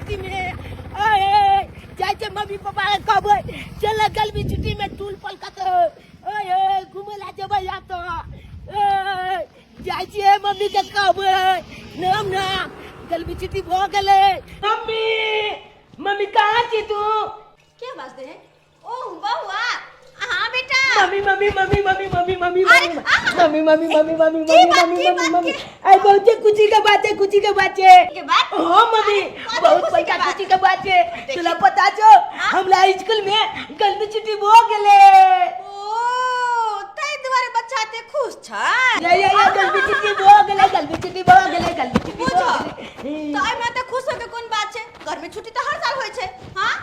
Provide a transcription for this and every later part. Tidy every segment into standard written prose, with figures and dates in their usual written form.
छुट्टी में। ओए जाइ छै मम्मी पापा के कहबै चल गर्मी छुट्टी में टूल पल कत, ओए घूमे ला जेबै या तो। ओए जाइ छियै मम्मी के कहबै नाम ना गर्मी छुट्टी भऽ गेलै। मम्मी मम्मी कहाँ छी तू? के आवाज दे है? ओ बउआ, हाँ बेटा। Mummy mummy mummy mummy mummy mummy. अरे, mummy mummy mummy mummy की मम्मी बात, मम्मी की मम्मी बात, मम्मी की? आई बहुते खुशी के बात है, खुशी के बात है। के बात? हाँ मम्मी, अरे, बहुत खुशी के बड़का बात। खुशी के बात है। देखी। तोला पता छो हमरा स्कूल में गर्मी छुट्टी हो गेले। ओ तै दुआरे बच्चा एते खुश छै। या या या, गर्मी छुट्टी हो गेले, गर्मी छुट्टी हो गेले, गर्मी छुट्टी बुझो। हो गेले। तऽ एहिमे एते खुश होके कोन बात छै? गर्मी छुट्टी तऽ हर साल होइ छै। हाँ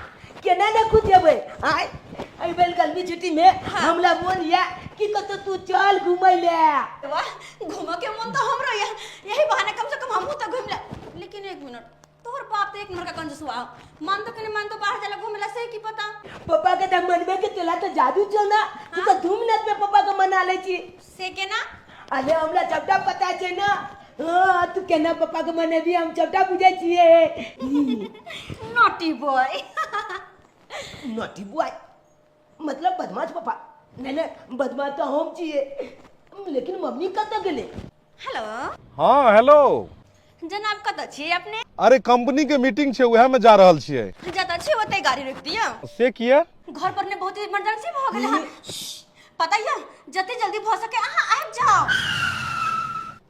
केना ने खुश हेबै? आय एहि बेर गर्मी छुट्टी में हमरा मोन या कि कतौ तू चल घूमै ले। वाह, घूमऽ के मन तऽ हमरो या, यही बहाने कम से कम हमहूँ तऽ घूमि ले। लेकिन एक मिनट, तोहर बाप तऽ एक नंबर का कंजूसुआ हो, मान तो कने मान तो बाहर जाला घूमे ला से की पता। पप्पा के तऽ मनबे के तोला तऽ जादू छौ ना, तू तऽ धूम नाच में पप्पा के मना ले छी। से केना? अरे हमरा सबटा पता छै ना। हाँ तू केना पप्पा के मनेबी हम सबटा बुझै छियै। Naughty boy. नॉटी बॉय मतलब बदमाश पापा? नहीं नहीं, बदमाश तो हम छियै, लेकिन मम्मी कतऽ गेलै? हेलो। हाँ हेलो। जनाब कतऽ छियै अपने? अरे कंपनी के मीटिंग छै, उएह में जा रहल छियै। जतऽ छी ओतै गाड़ी रोकि दिअ। से किया? घर पर ने बहुत इमरजेंसी भऽ गेल हन। पता यऽ जते जल्दी भऽ सके अहाँ आबि जाउ।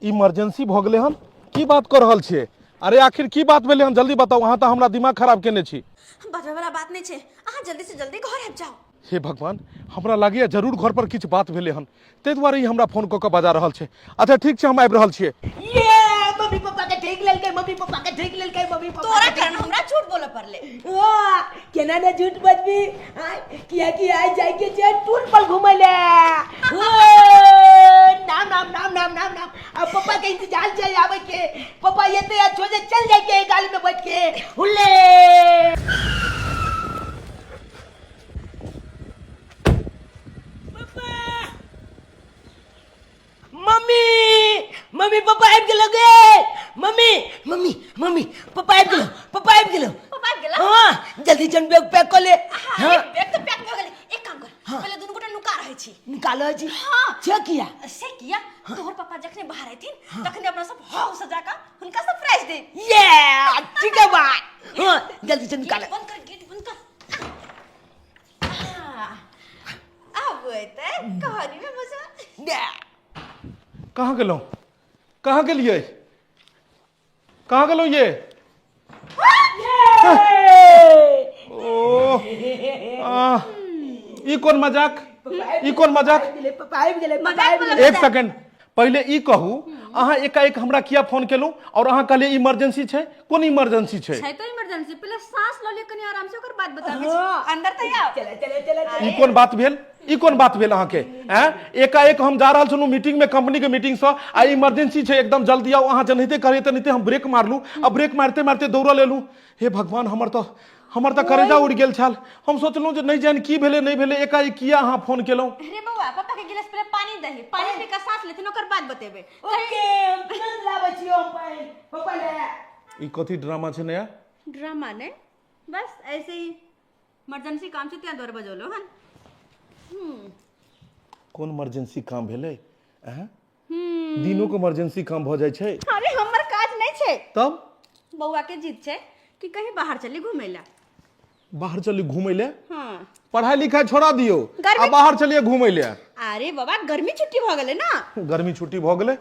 इमरजेंसी भऽ गेलै हन? की बात कऽ रहल छियै? अरे आखिर की बात भेलै हन, जल्दी बताउ, अहाँ तऽ हमरा दिमाग खराब केने छी। बजबै वाला बात नहि छै, अहाँ जल्दी से जल्दी घर आबि जाउ। हे भगवान, हमरा लागैए जरूर घर पर किछु बात भेलै हन, ताहि दुआरे ई हमरा फोन कऽ कऽ बजा रहल छै। अच्छा ठीक छै, हम आबि रहल छियै। ये मम्मी पापा के ठीक लेलकै, मम्मी पापा के ठीक लेलकै, मम्मी पापा तोरा के ठीक। कारण हमरा झूठ बोलऽ पड़लै। वाह, केना ने झूठ बजबी? आय, किया कि आइ जाय के छै टूल पर घुमै ले। ओ, नाम नाम नाम नाम नाम नाम। अब पापा के इंतजार छै आबै के, पापा एते आ छोड़े चल जाय के गाड़ी में बैठ के हुल्ले। पापा मम्मी मम्मी पापा आबि गेलो गे। मम्मी मम्मी मम्मी पापा आबि गेलो, पापा आबि गेलो। पापा आबि गेलो? हाँ जल्दी जन बैग पैक कऽ ले। हाँ, हाँ बैग तऽ पैक भऽ गेलै। एक काम कर, पहिले दुनू गोटा नुका रहै छी। निकालो जी। हाँ। छे किया? से किया, तोहर पापा जखने बाहर अयथिन तखने अपना सब हौ सजा कऽ हुनका सरप्राइज दे। ये ठीक है बात। हाँ जल्दी से निकालो। गेट बंद कर, गेट बंद कर। आब एतै कहानी में मजा। कहाँ गेलहुँ, कहाँ गेलियै, कहाँ गेलहुँ ये? ओ आ, ई कोन मजाक, ई कोन मजाक? पापा आबि गेलै, पापा आबि गेलै। एक सेकंड, पहिले ई कहू अहाँ एकाएक हमरा किया फोन केलहुँ और अहाँ कहलियै इमरजेंसी छै? कोन इमरजेंसी छै? छै तो इमरजेंसी, पहिले सांस लऽ लिअ कनि आराम से, ओकर बाद बताबै छी। हाँ। अंदर तऽ आउ। चले चले चले चले। ई कोन बात भेल, ई कोन बात भेल अहाँके? आँय, एकाएक हम जा रहल छलहुँ मीटिंग में, कंपनी के मीटिंग सँ, आ इमरजेंसी छै एकदम जल्दी आउ। अहाँ जेनाहिते कहलियै तेनाहिते हम ब्रेक मारलहुँ आ ब्रेक मारिते मारिते दौड़ल एलहुँ। हे भगवान, हमर तऽ करेजा उड़ि गेल छल। हम सोचलहुँ जे नहि जानि की भेलै नहि भेलै, एकाएक किया अहाँ फोन केलहुँ। अरे बौआ, पापा के गिलास पहिले पानी दही, पानी पी कऽ सांस लेथिन, ओकर बाद बतेबै। ओके, हम तुरंत लाबै छियौ हम पानि पापा ले। ई कथी ड्रामा छै नया? ड्रामा ने, बस ऐसे ही इमरजेंसी काम छै तें दुआरे बजौलहुँ हन। कोन इमरजेंसी काम भेलै? आँय, दिनो के इमरजेंसी काम भऽ जाइ छै? अरे हमर काज नहि छै। तब? बौआ के जिद छै कि कहीं बाहर चली घूमे ला। बाहर चली घूमै ले? हाँ। पढ़ाई लिखाई छोड़ा दियौ गर्मी- आ बाहर चलिए घूमै ले? अरे बाबा, गर्मी छुट्टी भऽ गेलै ना। गर्मी छुट्टी भऽ गेलै?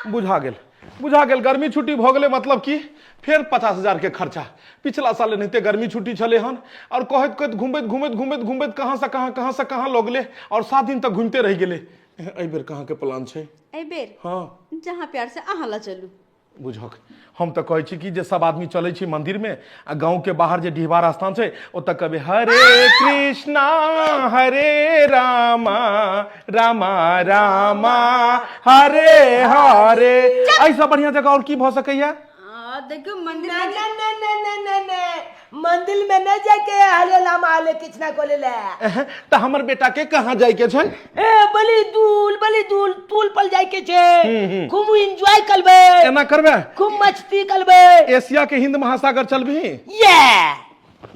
बुझा गेल, बुझा गेल। गर्मी छुट्टी भऽ गेलै मतलब कि फेर 50,000 के खर्चा। पिछला साल एनाहिते गर्मी छुट्टी छलै हन और कहैत कहैत घुमैत घुमैत घुमैत घुमैत कहाँ से कहाँ, कहाँ से कहाँ लऽ गेलै और 7 दिन तक घुमिते रहि गेलै। एहि बेर कहाँ के प्लान छै? एहि बेर? हाँ। जहाँ प्यार से अहाँ लऽ चलू। बुझक, हम तऽ कहै छी कि जे सब आदमी चलै छी मंदिर में आ गाँव के बाहर जे डिहबार स्थान छै ओतऽ कहबै हरे कृष्णा हरे रामा रामा रामा हरे हरे। एहिसँ बढ़िया जगह और की भऽ सकैया? देखियौ मंदिर ना में ना ना ना ना ना ना, मंदिर में नहीं जाके हरे लामा हरे कृष्णा को ले ले। तऽ हमर बेटा के कहाँ जाय के छै? ए बली दूल बली दूल तूल पर जाय के छै, खूब एंजॉय करबे। एना करबे, खूब मस्ती करबे। एशिया के हिंद महासागर चलबही? ये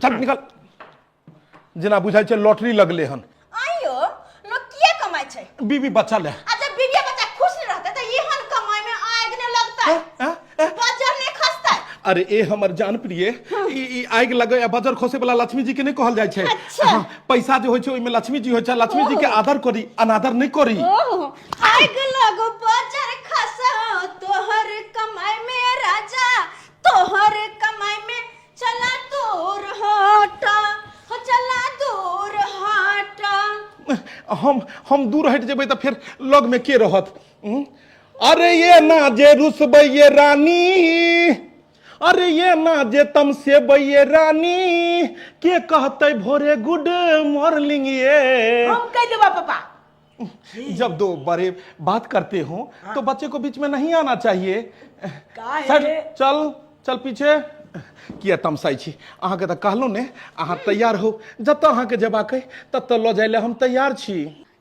चल निकल, जेना बुझाइ छै लॉटरी लगले हन। आइयो लोग किया कमाई छै? बीबी बच्चा ले। आ जब बीबिया बच्चा खुश नहीं रहते तो एहन कमाई में आग नहीं लगता हैं? हैं? हैं? बजर नहीं खसता। अरे ए हमर जान प्रिय, ई ई आगि लगे आ बजर खसे वाला लक्ष्मी जी के नहीं कहल जाइ छै। अच्छा। हाँ, पैसा जे होइ छै ओहिमे लक्ष्मी जी होइ छै, लक्ष्मी जी के आदर करी, अनादर नहीं करी। ओहो, आग लगो बजर खसा तोहर कमाई में राजा, तोहर कमाई में चला दूर हटा, हो चला दूर हटा। हम दूर हटि जेबै तऽ फेर लग में के रहत? उं? अरे ये ना जे रुसबै ये रानी, अरे ये ना जे तमसेबै ये रानी, के कहतै भोरे गुड मॉर्निंग ये। हम कह देबा पापा। जब दो बड़े बात करते हो तो बच्चे को बीच में नहीं आना चाहिए। काहे? सर, चल चल पीछे। किया तमसाइ छी? अहाँके तऽ कहलहुँ ने, अहाँ तैयार हो, जतऽ अहाँके जेबाक अइ ततऽ लऽ जाय लए हम तैयार छी।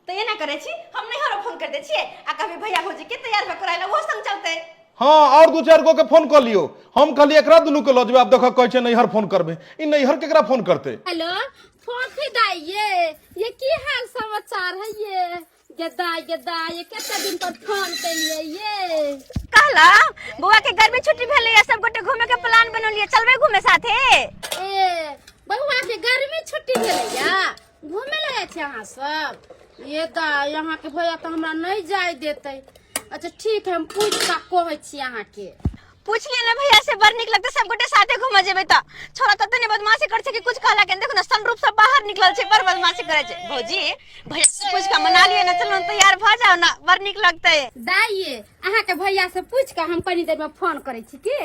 तऽ एना करै छी, हम नैहरो फोन कर दै छियै आ कभी भैया भौजी के तैयार भऽ कराय ला ओहो संग चलतै। हँ, और दू चारि गो के फोन कऽ लियौ। हम कहलियै एकरा दुनू के लऽ जेबै, आब देखऽ कहै छै नैहर फोन करबै। ई नैहर केकरा फोन करतै? हेलो फोफी दाई, ये की हाल समाचार है ये? गेदा गेदा, ये कते दिन पर फोन केलिए ये? कहला बौआ के गर्मी छुट्टी भेलै सब गोटे घूमे के प्लान बनौलियै, चलबै घूमे साथे? ए बौआ के गर्मी छुट्टी भेलैया, घूमे लए जाइ छी अहाँ सब? ये दाई, अहाँ के भैया तऽ हमरा नहीं जाय देतै। अच्छा ठीक है, हम पूछ कऽ कहै छी अहाँ के। पूछ लिया ना भैया से, बड़ निक लगतै सब गोटे साथे घूमे जेबै तऽ। छोरा तते ने बदमाशी करै छै कि कुछ कहला के देखो ना, सनरूप सब बाहर निकलल छै, बड़ बदमाशी करै छै। भौजी भैया से पूछ के मना लिअ ना, चलू ना तैयार भऽ जाउ ना, बड़ नीक लगतै। दाई ये, अहाँ के भैया से पूछ कऽ हम कनी देर में फोन करै छी की?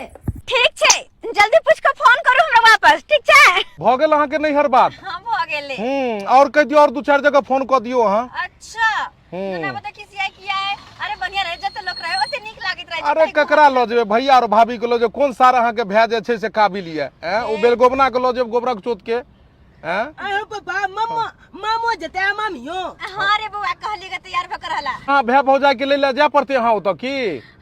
ठीक छै, जल्दी पूछ के फोन करू हमरा वापस, ठीक छै? भऽ गेल अहाँके नैहर बात? हाँ भऽ गेलै। और कहि दियौ, और दू चारि जगह फोन कऽ दियौ अहाँ। अच्छा। ना बता खिसियाई किया है? अरे बढ़िया रहे, जते लोग रहे ओते नीक लागैत रहे। अरे ककरा लऽ जेबै? भैया और भाभी के लऽ जेबै? कोन सार अहाँके भए जे छै से काबिल यऽ? ऐं, ओ बेलगोबना के लऽ जेब, गोबरक चोत के? ऐं? अरे पापा, मामो मामो जते आ मामियो। हाँ रे बौआ, कहली के तैयार भऽ के रहला। हाँ, भए भौजाई के लै लए जाय पड़तै अहाँ ओतऽ की?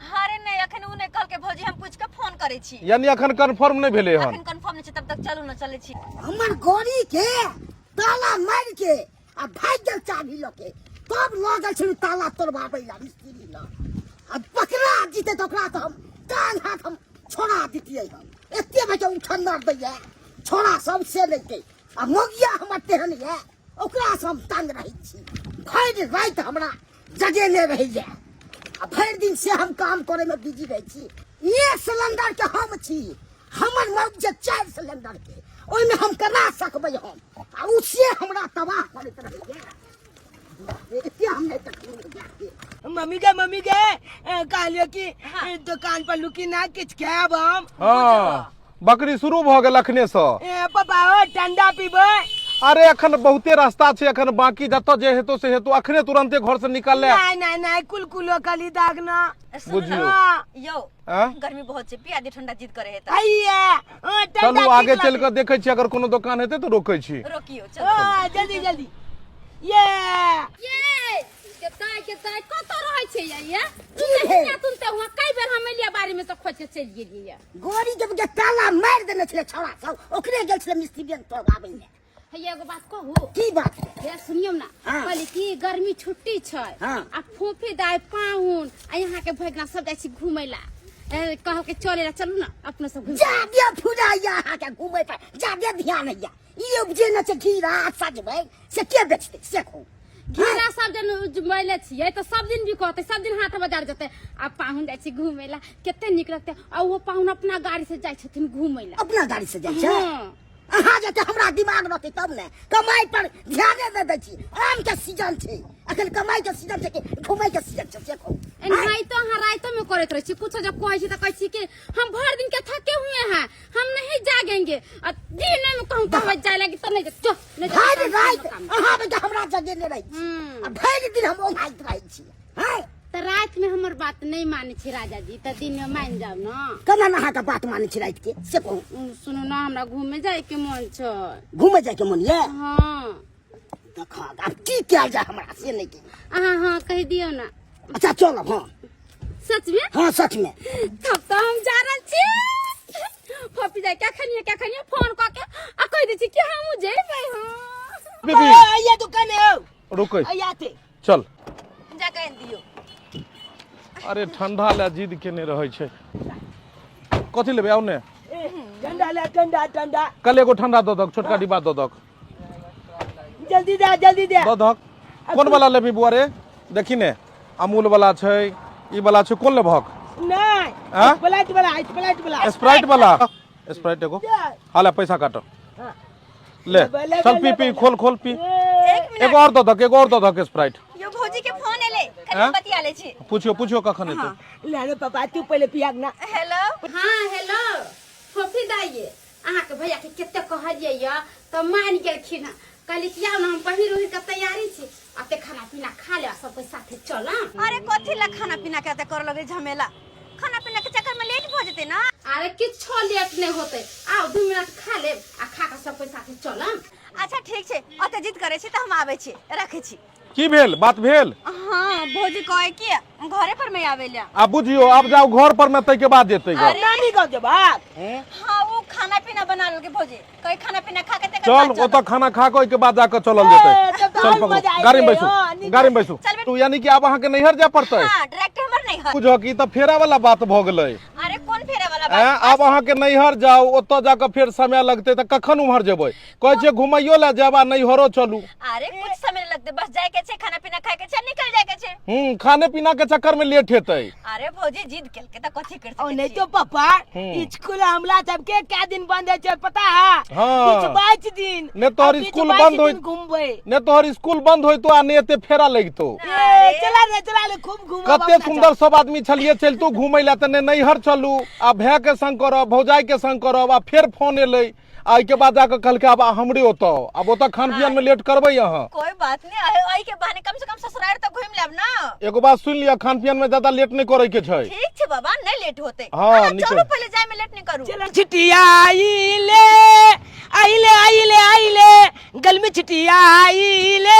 हाँ रे, नहीं अखन उ नहीं कहलकै भौजी, हम पूछ के फोन करै छी। यानी अखन कन्फर्म नहीं भेलै हन? अखन कन्फर्म नहीं छै, तब तक चलू ना, चलै छी। हमर गाड़ी के ताला मारि के आ भागि गेल चाभी लऽ के, तब लऽ गेल छलहुँ ताला तोड़बाबै लए मिस्त्री लग। आ पकड़ा जीते तऽ ओकरा तऽ हम टांग हाथ हम छोड़ा दितियै। हम एते बजे उठन्नर दैया छोड़ा सब से लैते आ मोगिया हमर तेहन यऽ, ओकरासँ हम तंग रहै छी। भरि राति हमरा जगेने रहैया आ भरि दिन से हम काम करैमे बिजी रहै छी। एक सिलेंडर के हम छी, हमर मौत जे 4 सिलेंडर के ओहिमे हम केना सकबै हम? आ उ से हमरा तबाह करैत रहैया। एते हम नहि तकलीफ। मम्मी के, मम्मी के कहलियो कि दुकान पर लुकी ना किछ खायब हम। हाँ, बकरी शुरू भऽ गेल अखने सँ। ए पापा, ओ ठंडा पीबै। अरे अखन बहुते रास्ता छै अखन बाकी, जतऽ जे हेतौ से हेतौ, अखने तुरंते घर से निकल ले। नहीं नहीं नहीं, कुल कुलो कली दाग ना। बुझियौ। यौ आँ? गर्मी बहुत छै, पिया दे ठंडा, जिद करे है त। आइए ओ ठंडा। चलू आगे चल कऽ देखै छी, अगर कोनो दोकान हेतै तऽ रोकै छी। रोकियो, चलू। हाँ, जल्दी जल्दी ये। ये के दाय के दाय, कतऽ रहै छै ये? ये की भेल? तुम तुम तऽ हुआ कई बेर हम एलियै बाड़ी में से खोज के चलि गेलियै। गाड़ी जब के ताला मारि देने छलै छौड़ा सब, ओकरे गेल छलै मिस्त्री बैंक तोड़बाबै लए। हे एगो बात कहू? की बात है? हे सुनियौ ना। हाँ। कहली कि गर्मी छुट्टी छै। हाँ। आ फूफी दाय पाहुन आ यहाँ के भगना सब जाइ छी घूमै ला, ए, कहलकै चले ला, चलू ना अपना सब घूम। जादे फुराइया अहाँके घूमै पर जादे ध्यान होइया। ई उपजे न छै घीरा सजबै से के बेचतै से कहू? घीरा सब जन उपजबैले छियै तऽ सब दिन बिकतै, सब दिन हाट बाजार जेतै। आ पाहुन जाइ छै घूमै ला, कते नीक लगतै। आ ओहो पाहुन अपना गाड़ी से जाइ छथिन घूमै ला। अपना गाड़ी से जाइ छै? हाँ। अहाँ जते हमरा दिमाग रहतै तब ने, कमाई पर ध्याने नहि दै छी। आम के सीजन छै अखन, कमाई के सीजन छै कि घूमै के सीजन छै से कहू? एनाहितो अहाँ राइतो में करैत रहै छी। कुछो जब कहै छी तऽ कहै छी कि हम भर दिन के थके हुए हैं, हम नहीं जागेंगे। आ दिन में कहूँ कहबै जाय लागी तऽ नहीं जा, नहीं जा। भरि राति अहाँ बेटा हमरा जगेने रहै छी आ भरि दिन हम ओंघाइत रहै छी। हैं? तऽ राति रातिमे हमर बात नहि मानै छी राजा जी तऽ दिनमे मानि जाउ ने। केना ने अहाँके बात मानै छी राति के से कहू। सुनू ने, हमरा घूमे जायके मन छै। घूमे जायके मन ये? हाँ। देख आब की कयल जाय हमरा से नहि के। अहाँ हाँ कहि दियौ ने। अच्छा चलब। हाँ सच में? हाँ सच में। तब तो हम जा रहल छी। फपी जाय क्या खनिए क्या खनिए फोन कऽ के आ कहि दै छी कि हमहूँ जेबै। हाँ बेबी आइए दुकान है। रुकै। आइए। चल। जा कहि दियौ। अरे ठंडा लए जिद केने रहै छै। कथी लेबै आउ ने? ठंडा ले, ठंडा ठंडा। कल एगो ठंडा दऽ दक, छोटका डिब्बा दऽ दक। जल्दी दे, जल्दी दे। दऽ दक। कोन वाला लेबही बुआ रे? देखी ने, अमूल वाला छै, ई वाला छै, कोन लेबहक? नहीं। हाँ? स्प्राइट वाला, स्प्राइट वाला। स्प्राइट वाला, स्प्राइट एगो। हाँ ले, पैसा काटो। हाँ। ले। बले, चल बले, पी पी। बले। खोल खोल पी। एक मिनट। एगो और दऽ दक, एगो और दऽ दक स्प्राइट। यो भौजी के फोन एले, कनी हाँ? बतिया ले छी। पूछियो पूछियो कखन एतै। ले रे पापा, तू पहले पियाक ना। हेलो। हाँ हेलो फोफी दाइये, अहाँके भैया के कते कहलियै यऽ तऽ मानि गेलखिन हँ। कहली कि आउ ने, हम पहिर ओढ़ि कऽ तैयारी छी, अते खाना पीना खा लेब, सब कोइ साथे चलब। अरे कथी ला खाना पीना के एते कर लगे झमेला? खाना पीना के चक्कर में लेट भ जेते ना। अरे किछो लेट नहीं होते, आउ 2 मिनट खा लेब आ खा कऽ सब कोइ साथे चलब। अच्छा ठीक छै, ओते जिद करे छी तऽ हम आबै छी, रखै छी। की भेल? बात भेल? हाँ भौजी कहे कि घरे पर में आवे ला। आ बुझियो, आब जाओ घर पर में, तै के बाद जेतै घर। अरे नानी गाँव जबाक। हाँ वो खाना पीना बना लेलकै भौजी, कहे खाना पीना खा के तकर चल। बाद। ओतऽ खाना खा के ओहिके बाद जाके चलल जेतै। ए, तब तऽ चल और पकड़ू मजा आइ गाड़ी में गेलै, बैसू। हाँ, नीक। गाड़ी में बैसू। चल बेटा। तू यानी कि आब अहाँके नैहर जाय पड़तै? हाँ डायरेक्ट हमर नहीं है। बुझह कि ई तऽ फेरा वाला बात भऽ गेलै। अरे कोन फेरा वाला ऐं, बात? आब अहाँके नैहर जाउ, ओतऽ जाकऽ फेर समय लगतै, तऽ कखन उम्हर जेबै? कहै छियै घुमैयो लए जायब आ नैहरो चलू। अरे कुछ समय नहीं लगते, बस जाए के छे, खाना पीना खाए के छे, निकल जाए के छे। खाने पीना के चक्कर में लेट हेतै। अरे भौजी जिद केलके त कथी कर ओ सकै नहीं छियै? तो पापा, स्कूल हमला सबके क्या दिन बंद है छै पता है? हाँ। बीस 22 दिन। ने तोहर आ बीस स्कूल 22 बंद होई- दिन घूमबै। ने तोहर स्कूल बंद होइतो आ ने एते फेरा लगितो। ए, चला रे चला रे, खूब घूमब। कते अपना सुंदर सब आदमी छलिए, चलितू घूमै लए, तऽ ने नैहर चलू आ भाय के संग करब, भौजाई के संग करब, आ फेर फोन एलै आ एहिके बाद जाकऽ कहलकै आब हमरे ओतऽ आउ। आब ओतऽ खान पियन में लेट करबै अहाँ? कोई बात नहीं, अहि के बहाने कम से कम ससुराल तो घूम लेब ना। एगो बात सुन लिअ, खान पियन में ज्यादा लेट नहीं करे के छै। ठीक छै बाबा, नहीं लेट होते। हाँ, अहाँ निकल। चलू पहले, जाय में लेट नहीं करू। चलो छुट्टिया आइले आइले आइले आइले, गल में छुट्टिया आइले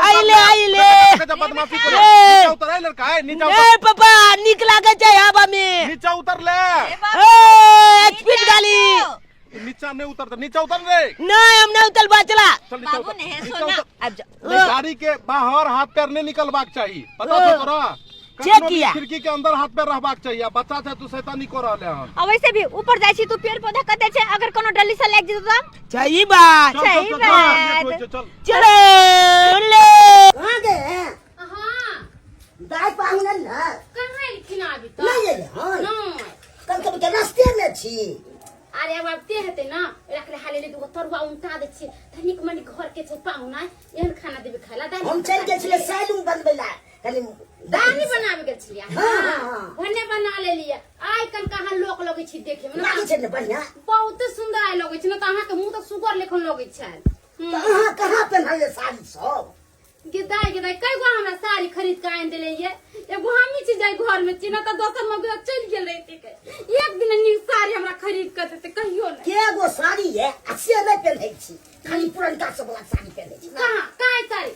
आइले आइले। बदमाशी करो। ए। नीचा उतर लड़का, ए, नीचा उतर। ए पापा, निक लागे छै हवा में। नीचा उतर ले। ए बाबू, ए स्पीड नीचा गाली। आओ। नीचा नहीं उतरता, नीचा उतर रे। नहीं, हम नहीं उतरबा, चला। चल नीचा बाबू उतर। नहीं नीचा सोना उतर। अब जा। नहीं, गाड़ी के बाहर हाथ पैर नहीं निकलबाक चाहिए, पता छौ तोरा? जे कखनो भी किया? खिड़की के अंदर हाथ पैर रहबाक चाहिए। आ बच्चा छै तू, शैतानी कर रहले हन। आ वैसे भी ऊपर जाइ छी तू, पेड़ पौधा कते छै, अगर कोनो डली से लागि जेतौ तऽ? सही बात। चल, चल, सही चल, बात। चल, लेट होइ छै, चल। चलो ले। कहाँ गए हैं? हाँ। दाय पाहुन ने। कहाँ एलखिन अभी तक? नहीं एले हन? नहीं। कल कभी के रास्ते में छी। अरे अब आबिते हेतै ना, रखले हाले ले दूगो तरुआ उनटा दै छियै तऽ नीक मनी घर के छै पाहुना, एहन खाना देबै खाय ला? दालि हम चलि गेल छलियै सैलून बनबै ला कनि। दानी बनाबे गेल छलियै? हाँ, हाँ, हाँ। भने बना लेलियै। आइ कल कहाँ लोक लगै छै देखे में। लागै छै ने बढ़िया? बहुत सुंदर आइ लगै छै ने, तऽ अहाँके मुँह तऽ सुगर लेखन लगै छै। तऽ अहाँ कहाँ पेन्हलियै साड़ी सब? गेदाय गेदाय, कई गो हमरा साड़ी खरीद के आनि देले ये। एगो हमही छी जाय घर में छी, ना तऽ दोसर में चलि गेल रहिती के। एक दिन नीक साड़ी हमरा खरीद के देते कहियो नहीं। के गो साड़ी है आ से नहि पेन्है छी, खाली पुरनका सब वाला साड़ी पेन्है छी। कहाँ कहाँ है साड़ी?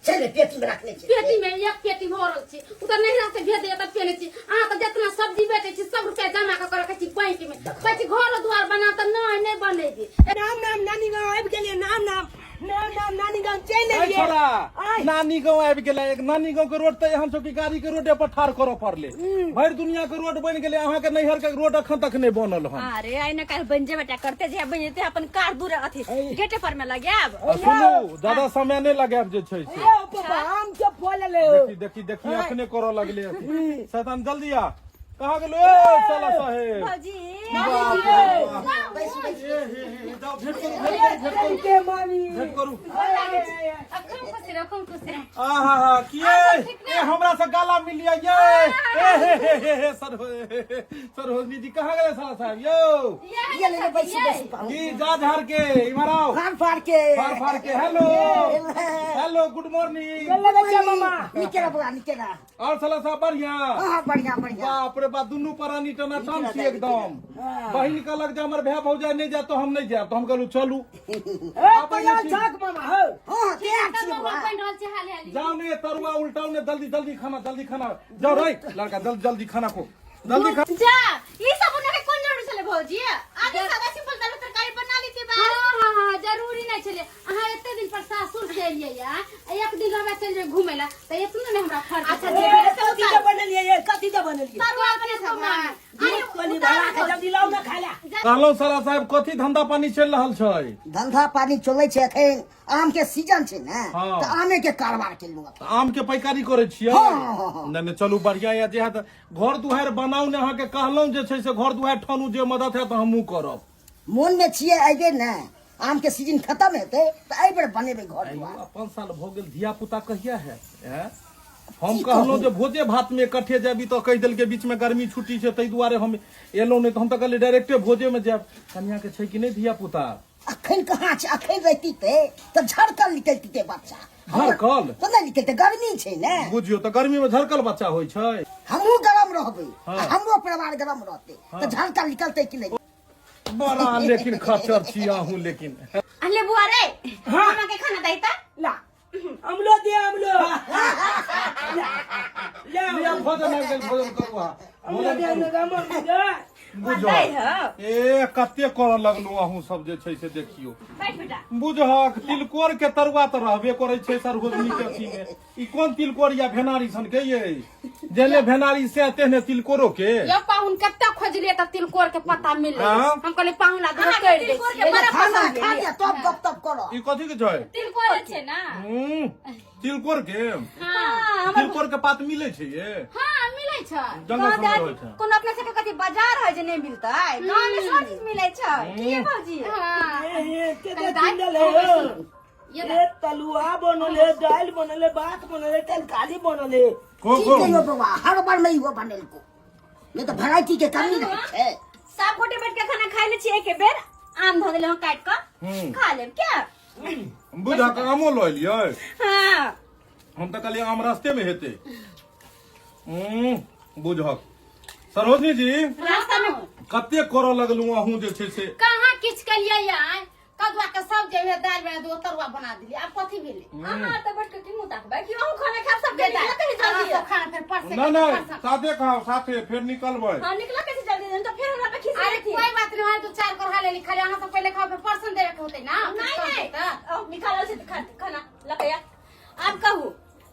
छै ने, पेटी में रखने छी। पेटी में एक पेटी भरल छी, उ तऽ नैहरा से भेज दैया तऽ पेने छी। अहाँ तऽ जितना सब्जी बेचै छी सब रुपया जमा कऽ के रखै छी बैंक में। कहै छी घर द्वार बना, तऽ नहि नहि बनेबी। नाम नाम नानी गाँव आबि गेलियै, नाम नाम नाम नाम नानी गाँव चलि ऐ एलियै। छोड़ा। आय। नानी गाँव आबि गेलै। एक नानी गाँव के रोड तऽ एहन छौ कि गाड़ी के रोडे पर ठाढ़ करऽ पड़लै। भरि दुनिया के रोड बनि गेलै, अहाँ के नैहर के रोड अखन तक नहि बनल हन। अरे आइ न काल्हि बनि जेबे टा करते, जे बनि जेते अपन कार दूर अथी गेटे पर में लगायब। आ सुनू, ज्यादा समय नहि लगायब जे छै से। ए पापा, आम के फल एलै। देखी देखी देखी, अखने करऽ लगले अथी। शैतान, जल्दी आ। कहाँ गेलो ए साला साहेब? भौजी। बाप रे बाप। बैसू बैसू। ए हे हे, जाओ भेंट करू, भेंट करू, भेंट करू। के मामी। भेंट करू। अखन खुशी रह, अखन खुशी रह। आहा हा, किए ए हमरा से गाला मिलिया ये? ए हे हे हे हे, सर सरोजनी जी, कहाँ गए साला साहब यो? ये ले ले, बैसू बैसू पाहुन। की जा झाड़ के इमर आओ। फाड़ फाड़ के। फाड़ फाड़ के। Hello hello. Good morning. गोर लगै छियै मामा। नीके रह बौआ, नीके रह। और साला साहब बढ़िया? हाँ, बढ़िया बढ़िया। बाप रे बाप, दुनू प्राणी टनाटन छी एकदम। बहिन कहलक जे हमर भाय भौजाइ नहि जायत तऽ हम नहि जायब, तऽ हम कहलहुँ चलू। ए तैयार छक मामा हौ? हाँ, तैयार छी तरुआ बौआ। बनि रहल छै हाली हाली। जाओ ने तरुआ उल्टाओ ने, जल्दी जल्दी खाना, जल्दी खाना। जाओ रे लड़का, जल्दी जल्दी खाना खो, जल्दी खा। जा ई सब बनाके कोन जरूरी छलै भौजी? आगे सादा सिंपल दाल तरकारी बना लेती बा। हाँ हाँ हाँ, जरूरी नहीं छलै। अहाँ एते दिन पर सासुर से एलियै या एक दिन हमरा चलि जेबै घुमै ला तऽ एतनो ने हमरा खर्च। अच्छा, ए, जे कथी के बनेलियै ये? कथी के बनेलियै? तरुआ बने तो मामी। अरे कोनी भरा के जल्दी लाउ ना खाय ला। कहलहुँ साला साहब, कथी धंधा पानी चलि रहल छै? धंधा पानी चलै छै, एखन आम के सीजन छै ने। हाँ। तऽ आमे के कारोबार केलहुँ एखन। आम के पैकारी करै छियै? हाँ, हाँ, हाँ। नहि नहि, चलू बढ़िया यऽ। जे हैत घर दुआरि बनाउ ने, अहाँके कहलहुँ जे छै से घर दुआरि ठानू, जे मदद हैत हमहूँ करब। मोन में छियै एहि ने आम के सीजन खत्म हेतै तऽ एहि बेर बनेबै घर आइयो दुआर। 5 साल भऽ गेल, धिया पुता कहिया हैत? ऐं? हम कहलहुँ जे भोजे भात मे इकट्ठे जाबी तऽ कहि देलकै बीच मे गर्मी छुट्टी छै, ताहि दुआरे हम एलहुँ, नहि तऽ हम तऽ कहलियै डायरेक्टे भोजे मे जायब। कनिया के छै कि नहि धिया पुता? अखन कहाँ छै, अखन रहिती तऽ झरकल निकलती बच्चा। झरकल? तऽ नहि निकलते, गर्मी छै ने। बुझियौ तऽ गर्मी मे झरकल बच्चा होइ छै। हमहूँ गरम रहबै। हाँ। आ हमरो परिवार गरम रहतै तऽ झरकल निकलतै कि नहि? बड़ा लेकिन खच्चर छी अहूँ लेकिन। अले बुआ रे। हाँ। मामा के खाना दैता। ला अमलो दे, अमलो ला, ला। लिअ, भोजन आबि गेल, भोजन करू अहाँ। अमलो भोजन दे, करू। अमलो दे, अमलो दे। बुझह ए कते करऽ लगलहुँ अहूँ सब जे छै से देखियौ। बैठ बेटा। बुझहक तिलकोर के तरुआ तऽ रहबे करै छै सरहोजनी के अथी मे। ई कोन तिलकोर या भेनारी सन के ये? जेने भेनारी से तेहने तिलकोरो के। यौ पाहुन, कते खोजलियै तऽ तिलकोर के पत्ता मिललै। हाँ। हम कहलियै पाहुन ला दूगो अहाँके तोड़ि दै तिलकोर के छियै। बड़ा खाना पसंद खा है। लिअ तब गप तप करऽ। ई कथी के छै? तिलकोर छै ना। तिलकोर के। हाँ। तिलकोर के पात मिलै छै ये? हाँ, मिलै छै। जंगल सबमे रहै छै। कोनो अपना सबके कथी बाजार है जे नहि मिलतै? गाँव में सब चीज मिलै छै की भौजी? हाँ। ए, ए, के कनि दालि किनल है हो? ये ए तलुआ बनल है, दालि बनल है, भात बनल है, तरकारी बनल है। को की को कहियो बौआ, हर बार में इहो बनेलको नहि तऽ भेराइटी के कमी रहै छै। सब गोटे बैठ के खाना खाइ ले छियै, एके बेर आम धऽ देले हँ काटि कऽ, खा लेब क्या? बुझा के आमो लऽ एलियै? हाँ। हम तऽ कहलियै आम रास्ते में हेतै। बुझक सरोजनी जी, रास्ता में कते करऽ लगलहुँ अहूँ जे छै से। कहाँ किछु केलियै आइ? कदुआ के सब्जी है, दालि बना दू, तरुआ बना दिली, आब कथी भेलै? अहाँ तऽ बैठ के की मुँह ताकबै कि अहूँ खाना खायब सबके? ये दालि, निकलऽ कहीं अहाँ जल्दी। सब खाना फेर परसे नहि नहि, परसे। साथे खाओ, साथे फेर निकलबै। हाँ, निकलऽ कैसे जल्दी, नहीं तो फिर हमरा पे खींच अरे लेती। कोई बात नहीं है, दू चार गोरहा लेली खाली, अहाँ सब पहिले खाओ, फेर परसन देबे के होतै ना। नहीं फिर नहीं तऽ। ओ, निकालल छै तऽ खाना लकैया। आब कहू,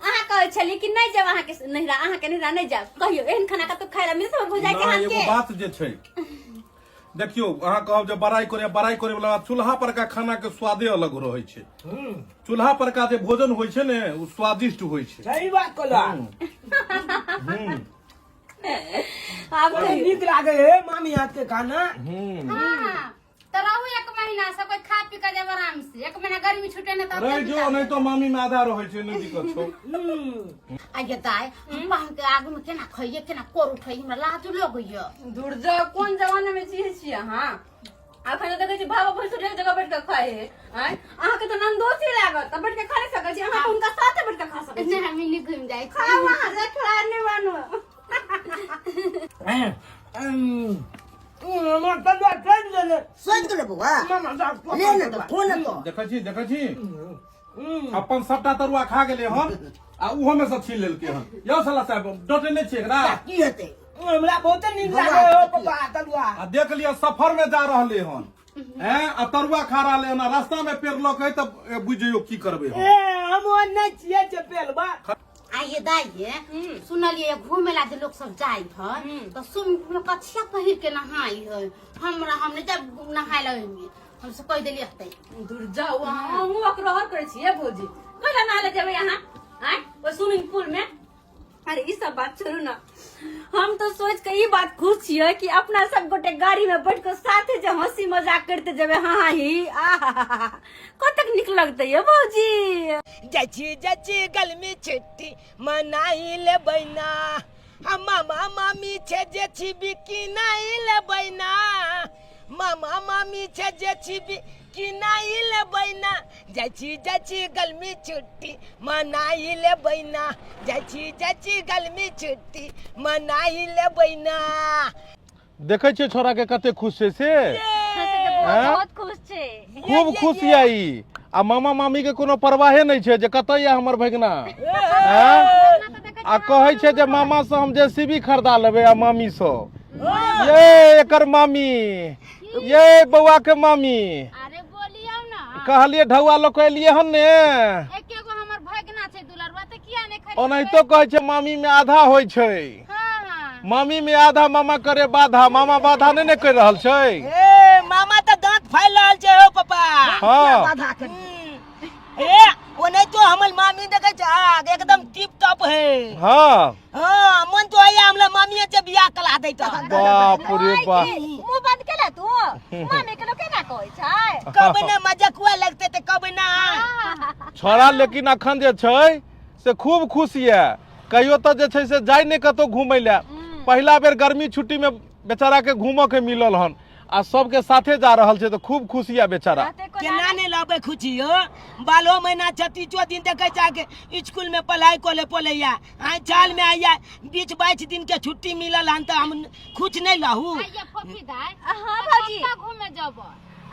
अहाँ कहै छली कि नहि जायब अहाँके नहिरा, अहाँके नहिरा नहि जायब, कहियो एहन खाना कतौ खाय ला मिलत हमर भौजाई के नहि, हाथ एगो के? बात जे छै देखियौ, अहाँ कहब जे बड़ाई करे, बड़ाई करे वाला बात, चूल्हा परका खाना के स्वादे अलग रहै छै। चूल्हा परका जे भोजन होइ छै ने ओ स्वादिष्ट होइ छै। सही बात कहला। आब कहियौ। नीक लागे है मामी हाथ के खाना। हाँ, तऽ रहू एक महीना, सब कोई खा पी के जाब आराम से, एक महीना गर्मी छुटे ने तब। रहि जो, नहि तो मामी में आधा रहै छै, नहि दिक्कत छौ। आगे दाय, हम पाहुन के आगू में केना खइये, केना कोर उठै, हमरा लाज लगैया। दूर जाओ, कोन जमाना में जियै छी अहाँ? अखन तऽ देखै छी भाव भैंसुर एक जगह बैठ के खाइ है। आँय, अहाँके तऽ ननदोसी लागत तऽ बैठ के खा नहि सकै छी अहाँ? तऽ हुनका साथे बैठ के खा सकै छी। नहि, हम नहीं घुमि जाइ छी। खाउ अहाँ, से खिला नहि बनू। मामा तलुआ चलि गेलै। सोचि गेलै बौआ। मामा ले ने तऽ कोन तो। देखै छी, देखै छी, अपन सबटा तरुआ खा गेलै हन आ उहो में से छीन लेलकै हन। यौ साला साहब, डटे नहि छियै एकरा? की हेतै? हमरा बहुते नीक लागे हो पापा तलुआ। आ देख लिअ, सफर में जा रहले हन हैं आ तरुआ खा रहले हन आ रास्ता में पेड़ लऽ के तऽ बुझि जइयौ की करबै हम। ए हम ओ नहि छियै जे पेलबा। आइए दाइ, ये सुनलिए घूमे ला जे लोग सब जाय है तऽ स्विमिंग पूल में कछिया पहिर के नहाय है। हमरा हम नहीं जाब नहाय ला ओहिमे, हम से कहि देलिए हतै। दूर जाउ अहाँ, हमहूँ अकरहर करै छियै भौजी, कैला नहा ले जेबै अहाँ आँय ओहि स्विमिंग पूल में? अरे ई सब बात छोड़ू ना, हम तो सोच के ई बात खुश छियै कि अपना सब गोटे गाड़ी में बैठ के साथे जे हंसी मजाक करते जेबै, हाँ हाँ ही आहा, कतेक नीक लगतै ये भौजी। जाइ छी गर्मी छुट्टी मनाई लेबै ना, हम मामा मामी छै जे छी बिकिनाई लेबै ना, मामा मामी छै जे छी बि कि नाई लेबै ना जाइ छी, जाइ छी गर्मी छुट्टी मनाई लेबै ना, जाइ छी, जाइ छी गर्मी छुट्टी मनाई लेबै ना। देखै छियै छोरा के कते खुश छै से। हाँ, से तऽ बौआ आँय? बहुत खुश छै। खूब खुश यऽ ई, आ मामा मामी के कोनो परवाहे नहि छै जे कतऽ यऽ हमर भगिना। आँय? आ कहै छै जे मामा से हम जेसीबी खरीदा लेबै आ मामी से। ये एकर मामी, ये बौआ के मामी। अरे बोलियौ ना। कहलिए ढौआ लऽ कऽ एलियै हन ने। एके गो हमर भगना छै दुलरुआ, तऽ किया नहि खरीदबै? ओनाहितो कहै छै मामी में आधा होइ छै। हाँ, हाँ। मामी में आधा, मामा करे बाधा, मामा बाधा नहि ने करि रहल छै। ए मामा तऽ दांत फैल रहल छै हो पापा। हाँ। बाधा करी। ए ओनाहितो हमर मामी देखै छै आग एकदम टिप टॉप है। हाँ। हाँ, मन तो आया हमरा मामीए से बियाह करा दैत। बाप रे बाप। मुंह बंद केला तू? मामी के लोग केना कहै छै? कब ना मजाकुआ लगते ते कब ना। छोरा लेकिन अखन जे छै से खूब खुश यऽ। कहियो तऽ जे छै से जाय नहि कतहु घूमै लए, पहिला बेर गर्मी छुट्टी में बेचारा के घूमऽ के मिलल हन आ सबके साथे जा रहल छै, तऽ खूब खुश यऽ बेचारा। रहतै कोना? केना नहि लबै खुशी हो, बारहो महीना 36 दिन देखै छै के स्कूल में पढ़ाई करे पड़ैया, आइ साल में आइया 20-22 दिन के छुट्टी मिलल हन तऽ हम खुश नहि लहू। आइया फोफी दाइ। हाँ, भौजी। कतऽ घूमे जब?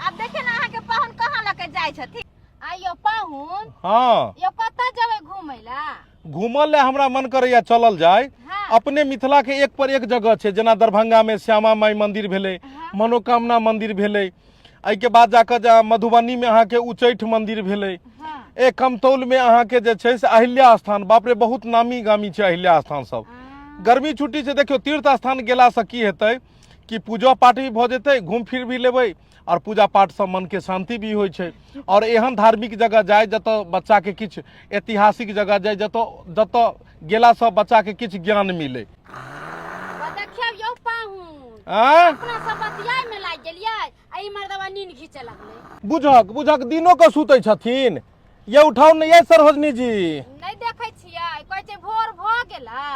आब देखियौ ने अहाँके पाहुन कहाँ लऽ के जाइ छथिन। आइयो पाहुन। हाँ। यो कतऽ जेबै घूमै लए? घूमल लए हमरा मन करैया चलल जाय। हाँ। अपने मिथिला के एक पर एक जगह छै, जेना दरभंगा में श्यामा माई मंदिर भेलै, हाँ। मनोकामना मंदिर भेलै, एहिके बाद जाकऽ जे मधुबनी में अहाँके उच्चैठ मंदिर भेलै, हाँ। ए कमतौल में अहाँके जे छै से अहिल्या स्थान, बाप रे बहुत नामी गामी छै अहिल्या स्थान सब। हाँ। गर्मी छुट्टी छै, देखियौ तीर्थ स्थान गेलासँ की हेतै कि पूजा पाठ भी भऽ जेतै, घूम फिर भी लेबै और पूजा पाठ से मन के शांति भी होइ छै। और एहन धार्मिक जगह जाय जतऽ बच्चा के किछु ऐतिहासिक जगह जाय जतऽ गेला से बच्चा के किछु ज्ञान मिले। देखियौ यौ पाहुन। आँय? अपना सब बतियाय में लागि गेलियै आ ई मर्दवा नींद घीचे लगलै। बुझक बुझक दिनो के सुतै छथिन। ये उठाउ ने ये सरोजनी जी। नहि देखै छियै, कहै छै भोर भऽ गेलै।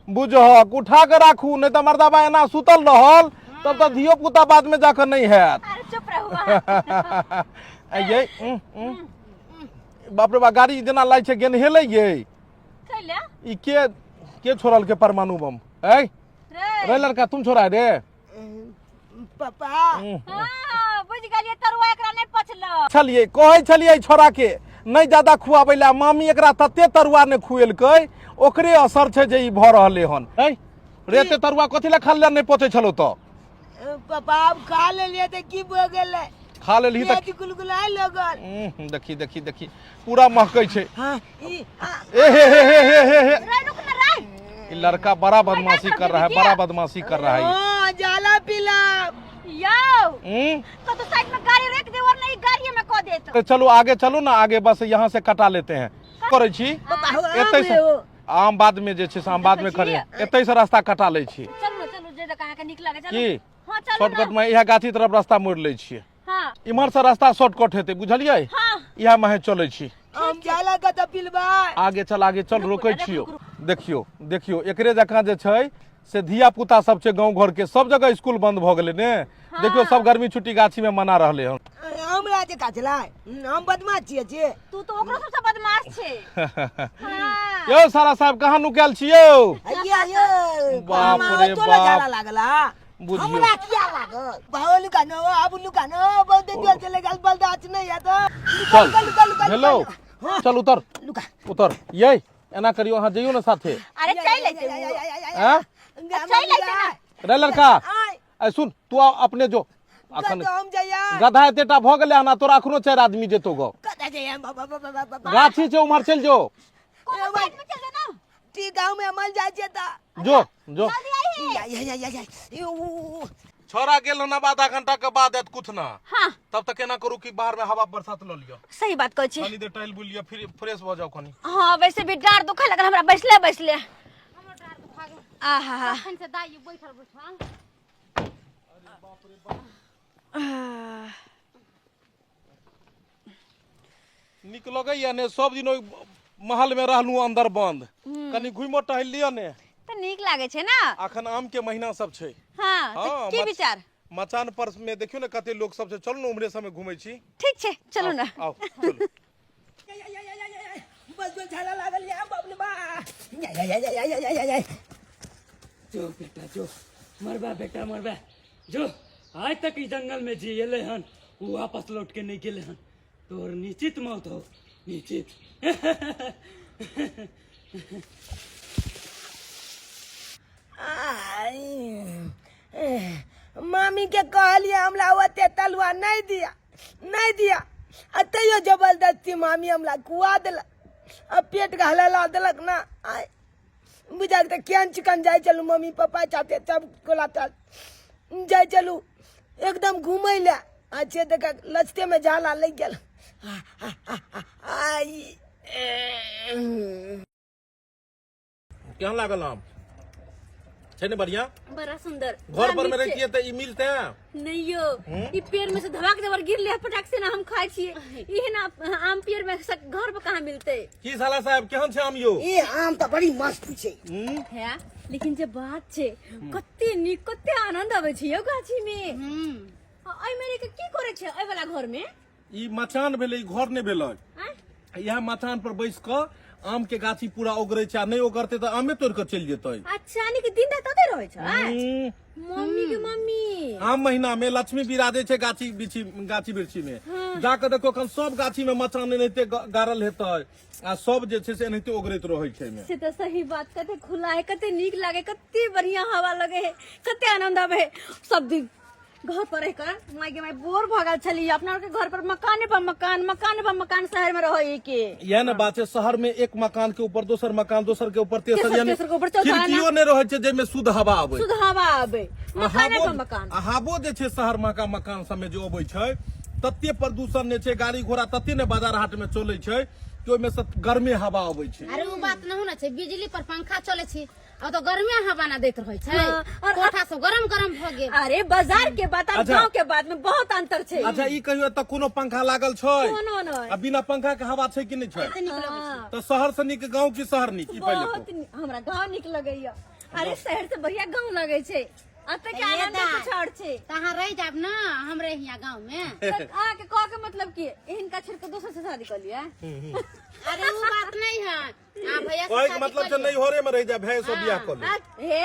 बुझक उठा के राखू, नहीं तऽ मर्दाबा एना सुतल रहल तब तऽ धियो पुता बाद में जाकर नहीं हैत। अरे चुप रहू अहाँ। ये, बाप रे बाप, गाड़ी जेना लागै छै गेनहेलै ये। कैला? ई के छोड़ल के परमाणु बम? ऐ? रे। रे लड़का, तुम छोड़ा रे? पापा। हाँ, बुझ गेलियै, तरुआ एकरा नहि पचलो। छलियै, कहै छलियै छोड़ा के नहि ज्यादा खुआबै लए, मामी एकरा तते तरुआ नहि खुएलकै, ओकरे असर छै जे ई भऽ रहलै हन। ऐ रे, एते तरुआ कथी लए खाल नहि पचै छलौ तऽ? पापा, आब खा लेलियै तऽ की भऽ गेलै? खा लेलही तऽ पेट गुलगुलाय लगल। देखी देखी देखी, पूरा महकै छै। हाँ, ई, आ, ए हे हे हे हे हे हे। रे, रुक ना, रे। ये लड़का बड़ा बदमाशी कर रहा है, बड़ा बदमाशी कर रहा है ये। हाँ, जाला पिला। यौ। तो तो साइड में गाड़ी रोक दे, वरना ई गाड़ी में कह देत। तो चलो आगे चलो ना, आगे बस यहाँ से कटा लेते हैं। करै छी? पापा, हो, आम एतै से रे हो। आम बाद में जे छै से आम बाद में देखै करे। छी? एतै से रास्ता कटा लै छी। चलू ना, चलू, जे जगह अहाँके नीक लागे, चलू। की? हाँ, चलू शॉर्टकट ना। में इएह गाछी तरफ रास्ता मोड़ लै छियै। हाँ। इम्हर से रास्ता शॉर्टकट हेतै, बुझलियै? हाँ। इएह माहे चलै छी। हम जाला कतऽ पिलबा? आगे चल, आगे चल, रुकू, रोकै रुकू, छियौ। रुकू। देखियौ देखियौ, एकरे जकाँ जे छै से धिया पुता सब छै गाँव घर के, सब जगह स्कूल बंद भऽ गेलै ने। हाँ। देखियौ सब गर्मी छुट्टी गाछी में मना रहलै हन। हमरा जे काचलै, हम बदमाश छियै जे। तू तो ओकरो सबसे बदमाश छै। हाँ। यौ सारा साहब, कहाँ नुकायल छियौ? अइया, यौ। बाप मामा, रे तोरा बाप। जाला लागला। बुझियौ। हमरा किया लागल? भाओ लुका नो, आबू लुका नो, बहुत जोर चले गेल, बलदाच नहीं है तो। चल, लुका, लुका, लुका, हेलो। लुका। चल उतर। लुका। उतर। ये एना करियो, अहाँ जइयो ना साथे। अरे चल लेते उ। हैं? चल लेते ना। रे लड़का, आय। ऐ सुन, तू आ अपने जो। अखन कतऽ हम जइया? गधा एतेटा भऽ गेलै हन, आ तोरा अखनो 4 आदमी जेतो गो। कतऽ जइया? बाबा, बाबा, बाबा, बाबा। गाछी छै, उम्हर चलि जो। कोनो साइड में चल जा ना। ठीक, गाँव में अमल जाइ छियै तऽ। जो, जो। जल्दी आइहे। या, या, या, या, या। ई, उ, उ, उ। छोरा गेल हन, आब आधा घंटा के बाद आयत कुछ ना। हाँ। तब तक एना करू कि बाहर में हवा बरसात ल लिअ। सही बात कहै छी। कनी देर टहल बुल लिअ, फिर फ्रेश भऽ जाउ कनी। हाँ, वैसे भी डाँड़ दुखै लगल हमरा बैसले बैसले। हमरो डाँड़ दुखा गेल। आहा। अखन से दाइ बैठल बैठल। नीक लगैया ने, सब दिन ओहि महल में रहलहुँ अंदर बंद, कनी घुमो टहल लिअ ने तऽ नीक लागै छै ना। अखन आम के महीना सब छै। हाँ, तऽ हाँ, की विचार? मचान पर में देखियो ने कते लोग सब छै, चलू ने उम्हरे सब में घूमै छी। ठीक छै, चलू ने। आउ, चलू। बस जो झाला लागल या बाप रे बा। या या या या या या या। जो बेटा जो, मरबा बेटा मरबा जो। आज तक ई जंगल में जी एले हन, वो वापस लौट के नहीं गेले हन। तोर निश्चित मौत हो, निश्चित। मामी के कहलिए हमरा ओते तलुआ नहीं दिया, नहीं दिया, आ तैयो जबरदस्ती मामी हमरा खुआ देलक आ पेट घला देलक ना। आय बुझा तऽ केहन चिकन जाइ चलू मम्मी पप्पा चाहते सब कोला चल जाइ चलू एकदम घूमै लए, आ से देख लचते में जाला लागि गेल। आई केहन लागल आम? छै ने बढ़िया? बड़ा सुंदर। घर पर में बड़ा नीक छै। रहितियै तऽ ई मिलते? नहीं यो, ई पेड़ में से धबाक देवर गिर ले पटाक से ना हम खाय छियै। ई ना आम पेड़ में से घर पर कहाँ मिलते? की साला साहब, केहन छै आम यो? ई आम तऽ बड़ी मस्त छै। है, लेकिन जे बात छै कते नीक, कते आनंद आबै छै यो गाछी में। आ एहि में रहि के की करै छै एहि वाला घर में? ई मचान भेलै, ई घर नहि भेलै। आँय? इएह मचान पर बैस कऽ आम के गाछी पूरा ओगरै छै, आ नहि ओगरतै तऽ आमे तोड़ि कऽ चलि जेतै। अच्छा, यानी कि दिन रात ओतै रहै छै? मम्मी के मम्मी। आम महीना में लक्ष्मी बिराजै छै गाछी बिछी, गाछी वृक्षी में। जा कऽ देखो, एखन सब गाछी में मचान एनाहिते गाड़ल हेतै, आ सब जे छै से एनाहिते ओगरैत रहै छै एहिमे। से तऽ सही बात, कते खुला है, कते नीक लागे, कते बढ़िया हवा लगे है, कते आनंद आवे है। सब दिन घर पर रह कर माय के my bore भऽ गेल छली। अपना के घर पर मकाने पर मकान, मकाने पर मकान, शहर में रहै के। इएह ने बात छै, शहर में एक मकान के ऊपर दोसर मकान, दोसर के ऊपर तेसर, तेसर, यानी तेसर के ऊपर चौथा। खिड़कियो नहि रहै छै जाहिमे शुद्ध हवा आबै। शुद्ध हवा आबै, मकाने पर मकान। आ हवो जे छै शहर में का मकान सब में जे अबै छै, तते प्रदूषण नहि छै, गाड़ी घोड़ा तते ने बाजार हाट में चलै छै कि ओहिमे से गर्मे हवा अबै छै। अरे ओ बात नहि ने छै, बिजली पर पंखा चलै छै आ तो गर्मे हवा ना दैत रहै छै। हाँ, और कोठा सब गरम गरम भऽ गेल। अरे बाजार के बात और अच्छा। गांव के बात में बहुत अंतर छै। अच्छा, ई कहियो एतऽ कोनो पंखा लागल छै? कोनो नहि। आ बिना पंखा के हवा छै कि नहि छै? नीक लगै छै। तऽ शहर से नीक गांव कि शहर नीक, ई पहिले बहुत कहू। हमरा गांव नीक लगैया। अरे शहर से बढ़िया गांव लगै छै, एतऽ के ए आनंद दाइ। कुछ और छै। तऽ अहाँ रहि जायब ने हमरे हियाँ गाँव में? तऽ अहाँके कह के मतलब की, हिनका छोड़ के दोसर से शादी कर लिया? अरे ओ बात नहीं है, आ भैया से कहै के शादी मतलब कऽ छै लिअ। नैहरे में रहि जा, भैया से बियाह कऽ ले। हे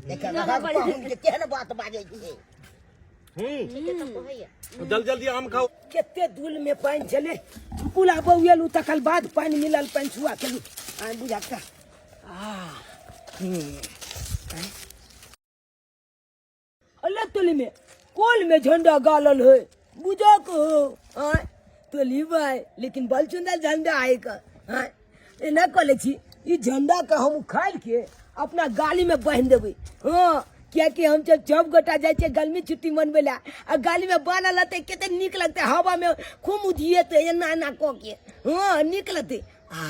देखा देखा, पाहुन के केहन बात बाजै छै। जल्दी जल्दी आम खाओ। कते दूल में पानि छलै, पुला बौएलू तकर बाद पानि मिलल, पानि छुआ केलू। आइ बुझा का आ अले तोली में कोल में झंडा गालल है, बुझा को आय तोली भाई, लेकिन बल चुंदल झंडा आए का। आय एना कह ले छी, ई झंडा के हम उखाड़ के अपना गाली में बांधि देबै। हाँ, कियाकि हम जब सब गोटा जाइ छियै गर्मी छुट्टी मनबै लए आ गाली में बान्हल रहतै, कते नीक लगतै, हवा में खूब उधियेतै एना एना कऽ के। हाँ, नीक लगतै। आ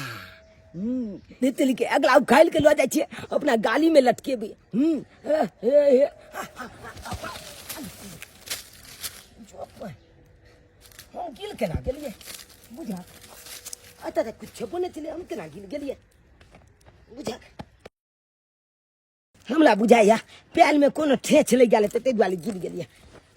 नहीं तो लिखे अगला उखाड़ के लऽ जाइ छियै, अपना गाली में लटकेबै। हे, हे, हे। हम गिल केना गेलियै बुझा? एतऽ तऽ किछु छेबो नहि छलै, हम केना गिल गेलियै बुझा? हमरा बुझाइया पैरमे कोनो ठेच लागि गेल हेतै, ताहि दुआरे गिर गेलियै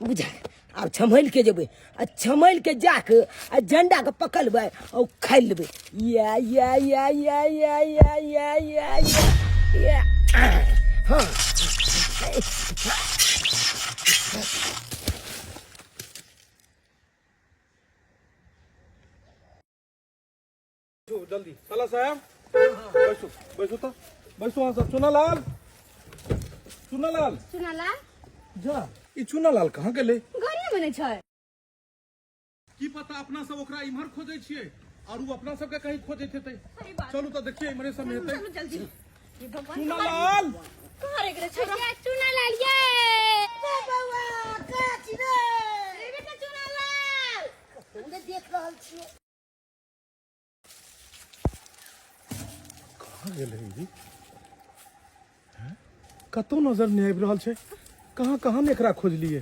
बुझा। आब छम्हलि के जेबै आ छम्हलि के जाके आ झंडाके पकड़बै आ उखाड़ि लेबै। या या या या या या या या या या। हाँ, जल्दी साला साहब, बैसू बैसू तऽ बैसू अहाँ सब। चुनालाल, चुनालाल, चुनालाल जा, ई चुनालाल कहाँ गेलै? घरे में नहि छै। की पता, अपना सब ओकरा इम्हर खोजै छियै और उ अपना सबके कहीं खोजैत हेतै। सही बात। चलू तऽ देखिए इम्हरे सब हेतै। चलू जल्दी। हे भगवान, चुनालाल कहाँ रहि गेलै छोरा? ये चुनालाल, ये बौआ कहाँ छी रे? रे बेटा चुनालाल। कतौ नहि देख रहल छियै। कहाँ गेलै ई? हैं? कतौ नजर नहि आबि रहल छै। कहाँ कहाँ ने एकरा खोजलियै?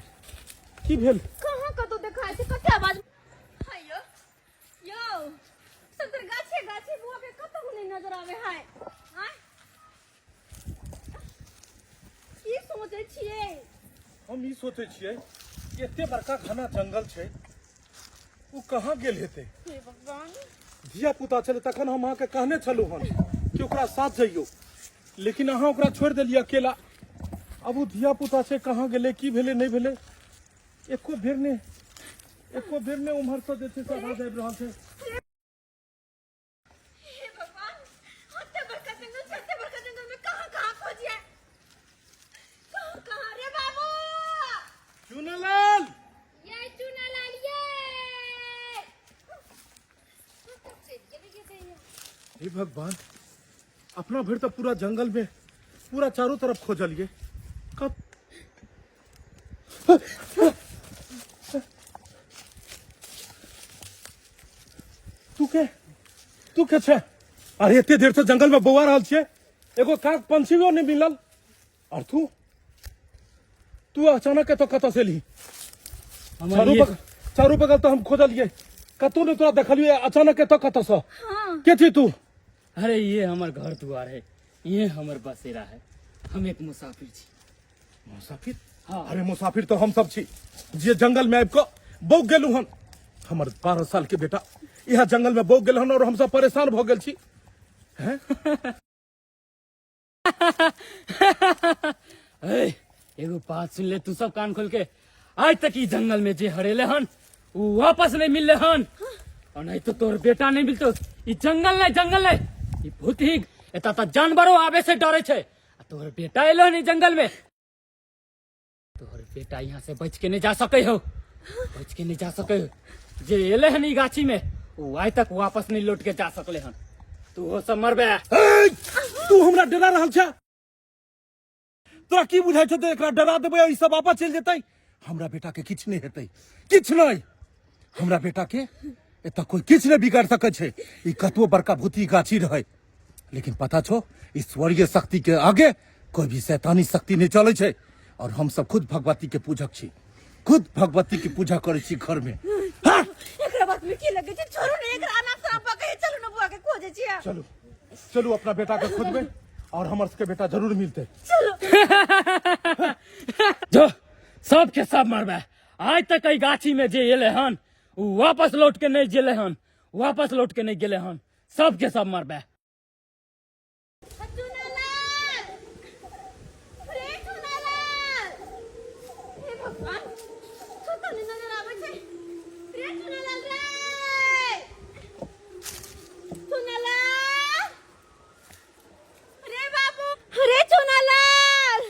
की भेल? कहाँ कतौ देखाइ छै? कते आवाज हाय यो यो, सब गाछे गाछे, बुआ के कतौ नहि नजर आवे है। आँय, की सोचै छियै? हम ई सोचै छियै एते बड़का घना जंगल छै, ओ कहाँ गेल हेतै? हे भगवान। धिया पुता छलै तखन हम अहाँके कहने छलहुँ हन कि ओकरा साथ जइयौ, लेकिन अहाँ ओकरा छोड़ि देलियै अकेला। अब ओ धिया पुता छै, कहाँ गेलै, की भेलै, नहि भेलै, एको बेर नहि, एको बेर नहि उम्हरसँ जे छै से आवाज आबि रहल छै। हे भगवान, एते बड़का जंगल छै, एते बड़का जंगल में कहाँ कहाँ खोजिए, कहाँ कहाँ। रे बाबू चुनलाल, ये चुनालाल, ये हे भगवान, अपना भरि तऽ पूरा जंगल में पूरा चारों तरफ खोजलिए, कब तू के, तू के छे? अरे एते देर से जंगल में बौआ रहल छियै, एगो काक पंछियो नहीं मिलल, और तू तू अचानक एतऽ कतऽ से एलही? हमर चारू ये बगल, चारू बगल तऽ हम खोजलियै, कतौ नहि तोरा देखलियै, अचानक एतऽ कतऽ से? के छी तू? अरे ये हमर घर द्वार है, ये हमर बसेरा है, हम एक मुसाफिर छी। मुसाफिर? हाँ। अरे मुसाफिर तो हम सब छी जे जंगल में आबि कऽ बौक गेलहुँ हन। हमर 12 साल के बेटा यहाँ जंगल में बौक गेल हन और हम सब परेशान भऽ गेल छी। हैं? ए, एगो बात सुन ले तू सब कान खोल के, आज तक ई जंगल में जे हरेले हन उ वापस नहीं मिलले हन, और नहीं तो तोर बेटा नहीं मिलतो। ई जंगल नहीं, जंगल नहीं, ई भूतही, एतऽ तऽ जानवरो आबे से डरे छै, आ तोहर बेटा एलो हन ई जंगल में, तोहर बेटा यहाँ से बच के नहीं जा सके हो, बच के नहीं जा सके हो। जे एले हन ई गाछी में उ आइ तक वापस नहीं लौट के जा सकले हन। तू हो सब मरबे। ए, तू हमरा डरा रहल छे? तोरा की बुझाइ छौ जे एकरा डरा देबै ई सब वापस चलि जेतै? हमरा बेटा के किछु नहि हेतै, किछु नहि। हमरा बेटा के एतऽ कोई किछु नहि बिगाड़ सकै छै। ई कतबो बड़का भूती गाछी रहै, लेकिन पता छौ, ईश्वरीय शक्ति के आगे कोई भी शैतानी शक्ति नहीं चलै छै। और हम सब खुद भगवती के पूजक छी, खुद भगवती के पूजा करै छी घर में। हाँ? एकरा बात में की लगे छै? छोड़ू ने एकरा, अनाप शनाप बकै। चलू ने, बुआ के खोजे छियै। चलू चलू, अपना बेटा के खोजबै और हमर सबके बेटा जरूर मिलते। चलो। जो सबके सब मरबे। आज तक एहि गाछी में जे एले हन उ वापस लौट के नहीं गेले हन, वापस लौट के नहीं गेले हन, सबके सब मरबे। चुनालाल, रे चुनालाल, हे भगवान, कतऽ नहि नजर आबै छै। रे चुनालाल, रे चुनालाल, रे बाबू, रे चुनालाल,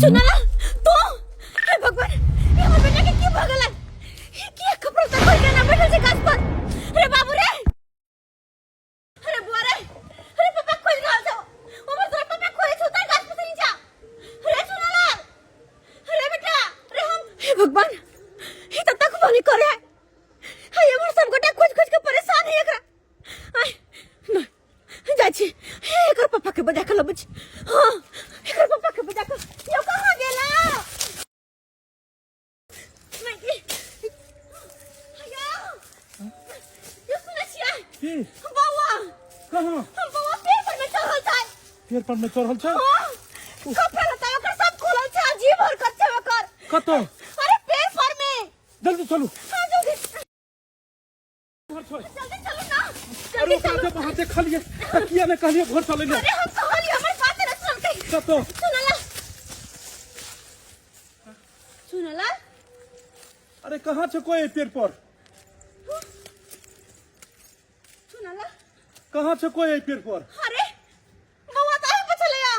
चुनालाल तू! हे भगवान, ये हमर बेटा के की भऽ गेलै? ई किया कपड़ा तक खोल के ना बैठल छै गाछ पर? रे बाबू रे, अरे बुआ रे, अरे पापा खोज रहल छौ उमर, तोरा पापा खोज छौ तार गाछ पर से नीचा। अरे चुनालाल, अरे बेटा रे, हम, हे भगवान, ई त तकबो नहीं करे है। हे, हमर सब गोटा खोज खोज के परेशान है एकरा। आय नहीं जाइ छी, हे एकर पापा के बजा के लबै छी। हाँ, एकर पापा के बजा के। यो कहाँ गेला? नहीं, यो यो सुनै छियै? की? बौआ। कहाँ? हम बौआ पेड़ पर में चढ़ल छै। पेड़ पर में चढ़ल छै? हाँ, कपड़ा लत्ता ओकर सब खुलल छै, अजीब हरकत छै ओकर। कतऽ? अरे पेड़ पर में। जल्दी चलू। हाँ, जल्दी। घर छोड़। जल्दी चलू ना। अरे जल्दी ओकरा चलू। जब अहाँ देखलियै तऽ किया नहि कहलियै घर चलै लए? अरे हम कहलियै, हमर बात नहि सुनलकै। कतऽ? सुनला, सुनला। अरे कहाँ छै कोई एहि पेड़ पर? सुनला। कहाँ छै कोई एहि पेड़ पर? अरे बौआ तऽ अही पर छलैया,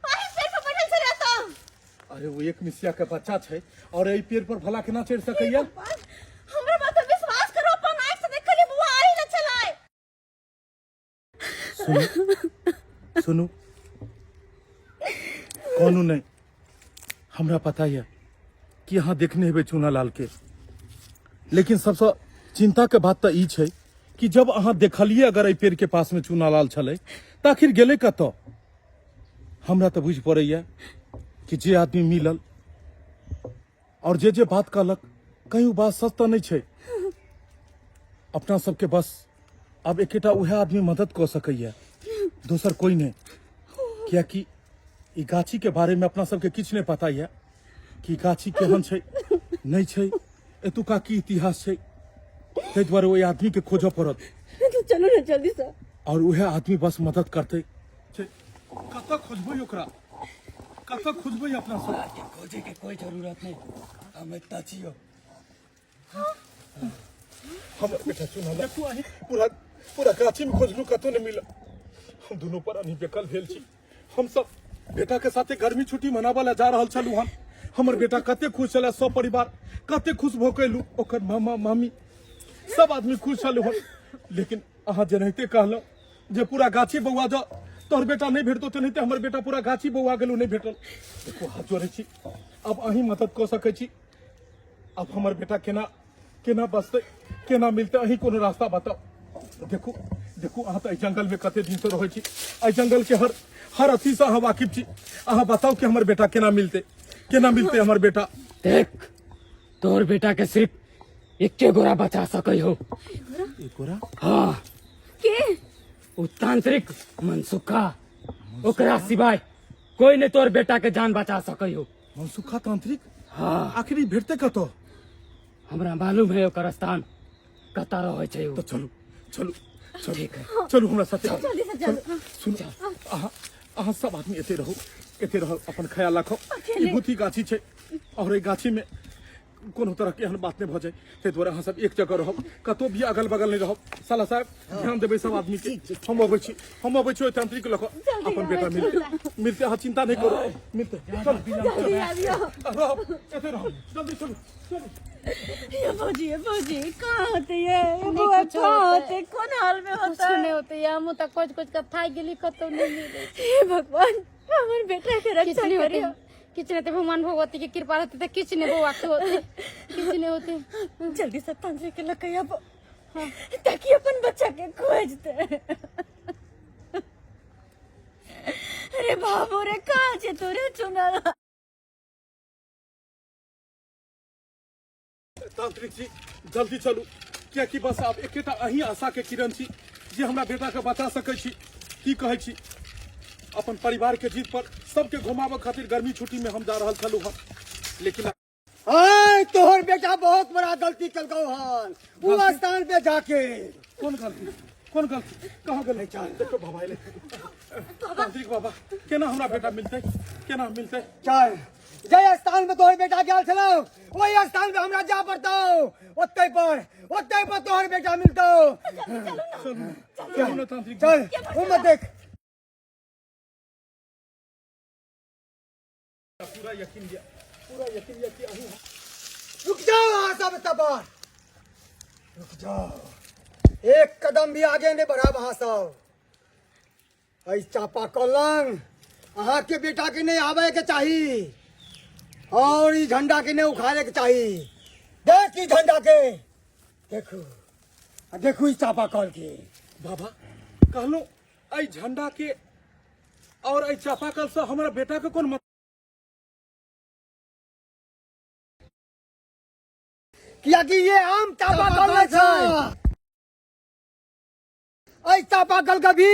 अही पेड़ पर बैठल छलैया तऽ। अरे वो एक मिसिया के बच्चा छै और एहि पेड़ पर भला केना चढ़ि सकैया? हमरा बात पर विश्वास करो, अपन आँख से देखलियै, बौआ अही लग छलै। सुनू सुनू, कोनो नहि, हमरा पता यऽ कि अहाँ देखने हेबै चूनालाल के, लेकिन सबसँ चिंता के बात तऽ ई छै कि जब अहाँ देखलियै अगर एहि पेड़ के पास में चूनालाल छलै तऽ आखिर गेलै कतऽ? हमरा तऽ बुझि पड़ैया कि जे आदमी मिलल और जे जे बात कहलक, कहीं ओ बात सच तऽ नहि छै। अपना सबके बस आब एकेटा उएह आदमी मदद कऽ सकैया, दोसर कोई नहि। कियाकि ई गाछी के बारे में अपना सबके किछु नहि पता यऽ कि गाछी केहन छै नहि छै एतुका की इतिहास छै ताहि दुआरे ओहि आदमी के खोजऽ पड़त। तो चलू ना जल्दी से। और उएह आदमी बस मदद करतै। छै कतऽ खोजबै ओकरा, कतऽ खोजबै अपना सब? खोजे के कोई जरूरत नहीं, हम एतऽ छियो। हमर बेटा सुन, हमरा देखू अहीं पूरा पूरा गाछी में खोजलू, कतौ नहीं मिलल। हम दुनू पर अनी बेकल भेल छी। हम सब बेटा के साथे गर्मी छुट्टी मनाबऽ ला जा रहल छलू हन। हमर बेटा कते खुश छलै, सब परिवार कते खुश भऽ के एलू, ओकर मामा मामी सब आदमी खुश छलू हन। लेकिन अहाँ जेनाहिते कहलहुँ जे पूरा गाछी बौआ जाओ तोहर बेटा नहीं भेटतो, तेनाहिते हमर बेटा पूरा गाछी बौआ गेलू, नहीं भेटल। देखो हाथ जोड़ै छी, अब अहीं मदद कऽ सकै छी। अब हमर बेटा केना केना बचतै, केना मिलतै, अहीं कोनो रास्ता बताउ। देखू देखू, अहाँ तऽ एहि जंगल में कते दिन से रहै छी, एहि जंगल के हर हर अथी से अहाँ वाकिफ छी। अहाँ बताउ कि हमर बेटा केना मिलतै, केना मिलतै हमर बेटा? देख, तोहर बेटा के सिर्फ एके गोरा बचा सकै हो। एक गोरा? हाँ। के? उ तांत्रिक मनसुखा, ओकरा सिवाय कोई नहीं तोहर बेटा के जान बचा सकै हो। मनसुखा तांत्रिक? हाँ। आखिर ई भेटतै कतऽ? हमरा मालूम है ओकर स्थान कतऽ रहै छै उ। तऽ चलू चलू चलू। ठीक है। चलू हमरा साथे। जल्दी से चलू। सुनू, अहाँ अहाँ सब आदमी एते रहू, एते रहू, अपन ख्याल राखो। ई भूती गाछी छै और एहि गाछी में कोनो तरह के एहन बात नहीं भऽ जाए, ताहि दुआरे अहाँ सब एक जगह रहब, कतौ भी अगल बगल नहीं रहब। साला साहब ध्यान देबै सब आदमी के। हम अबै छी, हम अबै छी ओहि तांत्रिक लऽ कऽ। अपन बेटा मिलते मिलते, अहाँ चिंता नहीं करू, मिलते। चलू रहब, एते रहब, जल्दी चलू चलू। ये भौजी, ये भौजी कहाँ होते ये? ये नहीं बुआ कुछ कहाँ होते। होते, कौन हाल में कुछ होता नहीं होते, ये हम तो खोज खोज के थाक गेली, कतौ नहीं मिले। हे भगवान, हमर बेटा के किछु रक्षा नहीं होते, करियो। किछु नहीं होते। भगवान भगवती के कृपा रहते तो किछु नहीं बौआ के होते, किछु नहीं होते। जल्दी से तांत्रिक के लकैया ताकि अपन बच्चा के खोज दे। अरे बाबू रे, कहाँ छे तोरे चुनल? तांत्रिक जी जल्दी चलू, कियाकि बस आब एकेटा अहीं आशा के किरण छी जे हमरा बेटा के बचा सकै छी। की कहै छी? अपन परिवार के जीत पर सबके घुमाबऽ खातिर गर्मी छुट्टी में हम जा रहल छलहुँ हन, लेकिन आय तोहर बेटा बहुत बड़ा गलती कलकौ हन उ स्थान पे जाके। कोन गलती, कोन गलती, कहाँ गेलै? देखो बाबा एलै। तांत्रिक बाबा, केना हमरा बेटा मिलतै, केना मिलतै? चल, जय स्थान में तोहर बेटा गेल छलौ ओहि स्थान पे हमरा जा पड़तौ, ओतै पर, ओतै पर तोहर बेटा मिलतौ। चलू चलू ने तांत्रिक। चल, ओ मत देख। पूरा यकीन यऽ, पूरा यकीन यऽ कि अहीं। रुक जाओ अहाँ सब एतऽ पर रुक जाओ, एक कदम भी आगे नहीं बढ़ाब अहाँ सब। एहि चापा कलंग अहाँ के बेटा के नहीं आवे के चाही और ई झंडा के नहीं उखाड़े के चाही। देख ई झंडा के देखू, आ देखू ई चापा कल के। बाबा कहलहुँ एहि झंडा के और एहि चापाकल से हमरा बेटा के कोन मतलब? कियाकि ये आम चापाकल नहीं छै, एहि चापाकल के भी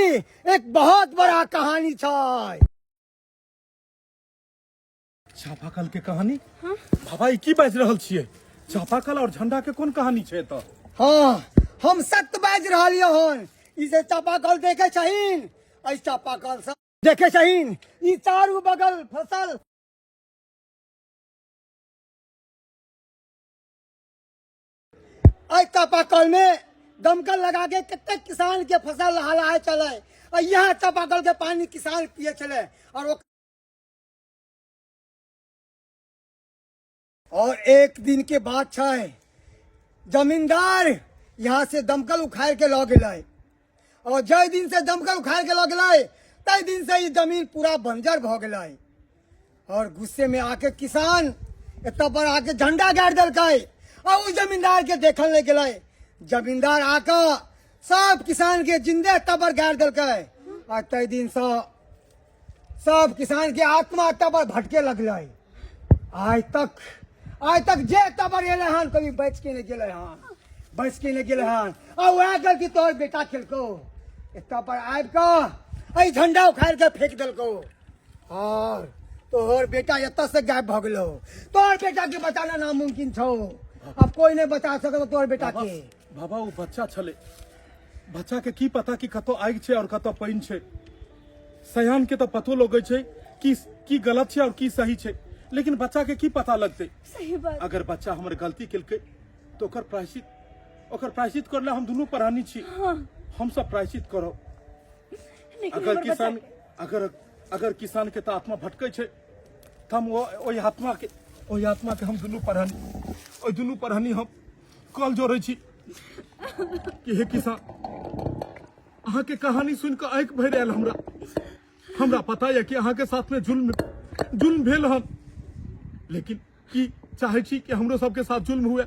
एक बहुत बड़ा कहानी छै। चापाकल के कहानी? बाबा ई की बाजि रहल छियै? चापाकल और झंडा के कोन कहानी छै एतऽ? हाँ, हम सत्य बाजि रहल हन। ई जे चापाकल देखे छहिन, एहि चापाकल से देखे छहिन ई चारू बगल फसल। एहि चापाकल में दमकल लगा के कतेक किसान के फसल लहलाए चले, आ यह चापाकल के पानी किसान पिए छले। और एक दिन के बात छै, जमींदार यहाँ से दमकल उखाड़ के लऽ गेलै और जाहि दिन से दमकल उखाड़ के लऽ गेलै ताहि दिन से ई जमीन पूरा बंजर भऽ गेलै। और गुस्से में आके किसान एतऽ पर आके झंडा गाड़ि देलकै आ उस जमींदार के देखल नहीं गेलै। जमींदार आके सब किसान के जिंदे एतऽ पर गाड़ि देलकै आ ताहि दिन से सब किसान के आत्मा एतऽ पर भटके लगलै। आइ तक जे एतऽ पर एलै हन कभी बच के नहीं गेलै हन, बच के नहीं गेलै हन। आ वएह गलती तोहर बेटा केलकौ, एतऽ पर आबि कऽ एहि झंडा उखाड़ के फेंक देलको और तोहर बेटा एतऽ से गायब भऽ गेलो। तोहर बेटा के बचाना नामुमकिन छौ, अब कोई नहीं बचा सकत तोहर बेटा के। बाबा ओ बच्चा छले, बच्चा के की पता कि कतौ आगि छै और कतौ पानि छै। सयान के तऽ पतो लगै छै कि की गलत छै और की सही छै, लेकिन बच्चा के की पता लगतै? सही बात। अगर बच्चा हमर गलती केलकै तऽ ओकर प्रायश्चित करला हम दुनू प्राणी छी। हाँ। हम सब प्रायश्चित करब। लेकिन अगर हमर किसान बच्चा अगर अगर किसान के तऽ आत्मा भटकै छै तऽ हम ओहि आत्मा के हम दुनू प्राणी, ओहि दुनू प्राणी हम कल जोड़ै छी कि हे किसान, अहाँ के कहानी सुनि कऽ आँखि भरि आयल हमरा। हमरा पता यऽ कि अहाँ के साथ में जुल्म भेल हन, लेकिन की चाहे छी कि हमरो सबके साथ जुल्म हुए?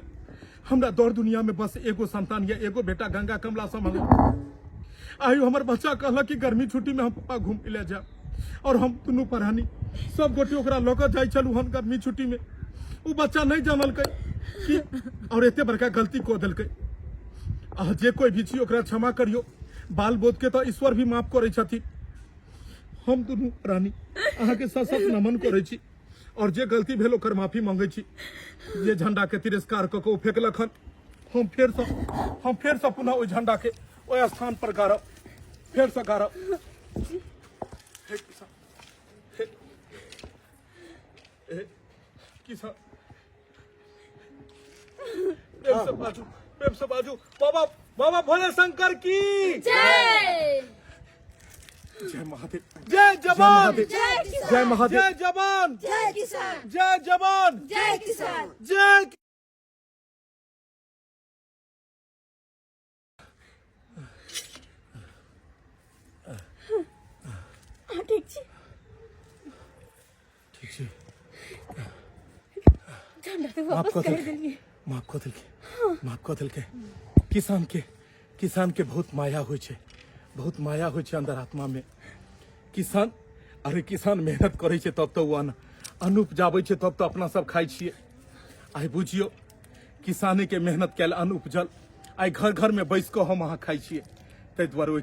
हमरा दौड़ दुनिया में बस एगो संतान या एगो बेटा गंगा कमला समझ। आयु हमर बच्चा कहलक कि गर्मी छुट्टी में हम पप्पा घूम ले जायब, और हम दुनू पढ़ानी सब गोटे ओकरा लऽ कऽ जाइ छलहुँ हन गर्मी छुट्टी में। ओ बच्चा नहीं जानलकै कि और एते बड़का गलती कऽ देलकै। अहाँ जे कोई भी छी ओकरा क्षमा करियो, बाल बोध के तऽ ईश्वर भी माफ करै छथिन। हम दुनू प्राणी अहाँके सत सत नमन करै छी और जे गलती भेल ओकर माफी मांगै छी। जे झंडा के तिरस्कार कऽ कऽ ओ फेकलक हन, हम फेरसँ पुनः ओहि झंडा के ओहि स्थान पर गाड़ब, फेरसँ गाड़ब। हे किसान, हे, हे किसान, प्रेम से बाजू, प्रेम से बाजू। बाबा, बाबा भोले शंकर की जय। जय महादेव, जय जवान, जय किसान, जय महादेव, जय जवान, जय किसान, जय जवान, जय किसान, जय। अहाँ ठीक छी? ठीक छी। झंडा तऽ माफ वापस कऽ कर देलकै, देलियै। माफ कऽ देलकै, माफ कऽ देलकै। किसान के बहुत माया होइ छै, बहुत माया होइ छै अंदर आत्मा में। किसान, अरे किसान मेहनत करै छै तब तऽ ओ अन्न उपजाबै छै, तब तऽ अपना सब खाइ छियै। आइ बुझियौ किसाने के मेहनत कयल अन्न उपजल, आइ घर घर में बैस कऽ हम अहाँ खाइ छियै। ताहि दुआरे ओहि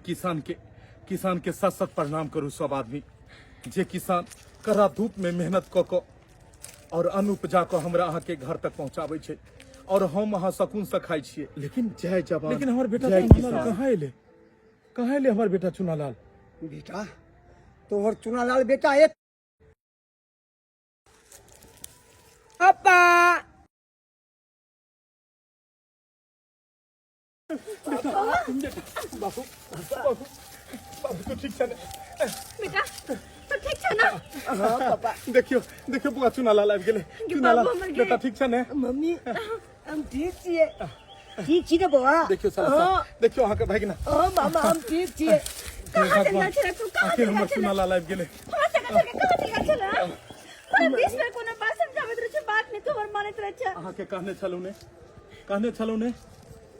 किसान के सत सत प्रणाम करू सब आदमी, जे किसान कड़ा धूप में मेहनत कऽ कऽ और अन्न उपजा कऽ हमरा अहाँ के घर तक पहुँचाबै छै और हम अहाँ सकून से खाइ छियै। लेकिन जय जवान, लेकिन हमर बेटा जय चुनालाल किसान। कहाँ एलै? कहाँ एलै हमर बेटा चुनालाल? बेटा तोहर चुनालाल बेटा एक पापा। बाबू, बाबू, बाबू, तू ठीक छै ने? बेटा तू ठीक छै ना? हाँ पापा। देखियो, देखियो बुआ, चुनालाल आबि गेलै। चुनालाल बाबू हमर गे। बेटा ठीक छै ने? मम्मी हम ठीक छियै। ठीक छी ने बौआ? देखियो साला हाँ। साहब, देखियो अहाँके भागिना। हाँ मामा हम ठीक छियै। कहाँ चल गेल छलै तू? कहाँ आखिर चल हमर गेल छलै? चुनालाल आबि गेलै। हमरा सके सके कहाँ चल गेल छलै? हमरा 20 बेर कोनो बात समझाबैत रहै छै, बात नहि तोहर मानैत रहै छै। अहाँके कहने छलहुँ ने, कहने छलहुँ ने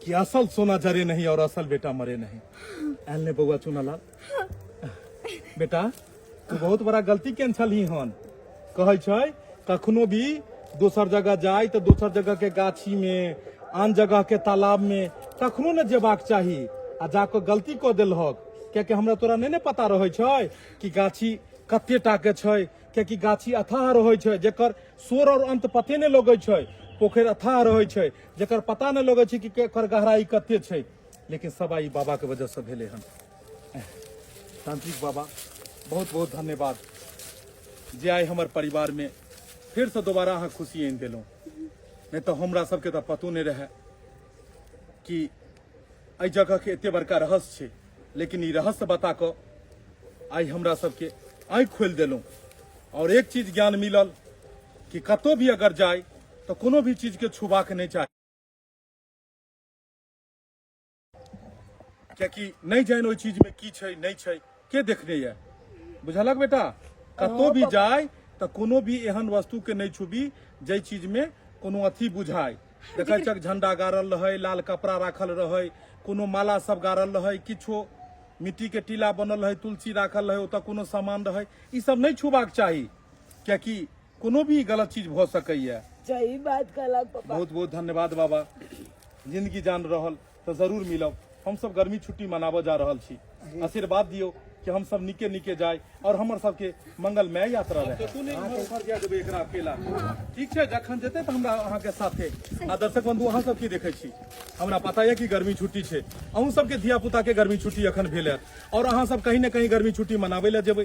कि असल सोना जरे नहीं और असल बेटा मरे नहीं। आयल ने बौआ चुनालाल? बेटा तू बहुत बड़ा गलती केने छलही हन। कहै छै कखनो भी दोसर जगह जाय तऽ दोसर जगह के गाछी में, आन जगह के तालाब में कखनो ने जेबाक चाही, आ जाकऽ गलती कऽ देलहक। कियाकि हमरा तोरा नहि ने पता रहै छै कि गाछी कते टा के छै, कियाकि गाछी अथाह रहै छै जेकर सोर और अंत पते नहि लगै छै, पोखरि अथाह रहै छै जेकर पता नहि लगै छै कि केकर गहराई कते छै। लेकिन सब आई बाबा के वजह से भेलै हन। तांत्रिक बाबा बहुत बहुत धन्यवाद जे आइ हमर परिवार में फिर से दोबारा अहाँ खुशी आनि देलहुँ। नहीं तो हमरा सबके तऽ पतो नहीं रहे कि एहि जगह के एते बड़का रहस्य छै, लेकिन ई रहस्य बता कऽ आइ हमरा सबके आँखि खोलि देलहुँ और एक चीज ज्ञान मिलल कि कतौ भी अगर जाय तऽ कोनो भी चीज के छुबाक नहीं चाही, कियाकि नहीं जानि ओहि चीज में की छै नहीं छै, के देखने ये। बुझलक बेटा? कतौ भी जाय तऽ कोनो भी एहन वस्तु के नहीं छुबी जाहि चीज में कोनो अथी बुझाय। देखै छक झंडा गाड़ल रहै, लाल कपड़ा राखल रहै, कोनो माला सब गाड़ल रहै, किछो मिट्टी के टीला बनल रहै, तुलसी राखल रहै, ओतऽ कोनो सामान रहै, ई सब नहीं छुबाक चाही, कियाकि कोनो भी गलत चीज भऽ सकैया। सही बात कहलक पापा। बहुत बहुत धन्यवाद बाबा। जिंदगी जान रहल तऽ जरूर मिलब। हम सब गर्मी छुट्टी मनाबऽ जा रहल छी, आशीर्वाद दियौ। कि हम सब नीके नीके जाय और हमर सबके मंगलमय यात्रा रहे। तू नहि इम्हर उम्हर जाय देबै एकरा अकेला। ठीक छै, जखन जेतै तऽ हमरा अहाँके साथे। आ दर्शक बंधु, अहाँ सब की देखै छी? हमरा पता यऽ कि गर्मी छुट्टी छै, अहूँ सबके धिया पुता के गर्मी छुट्टी अखन भेल हैत और अहाँ सब कहीं ने कहीं गर्मी छुट्टी मनाबै लए जेबै।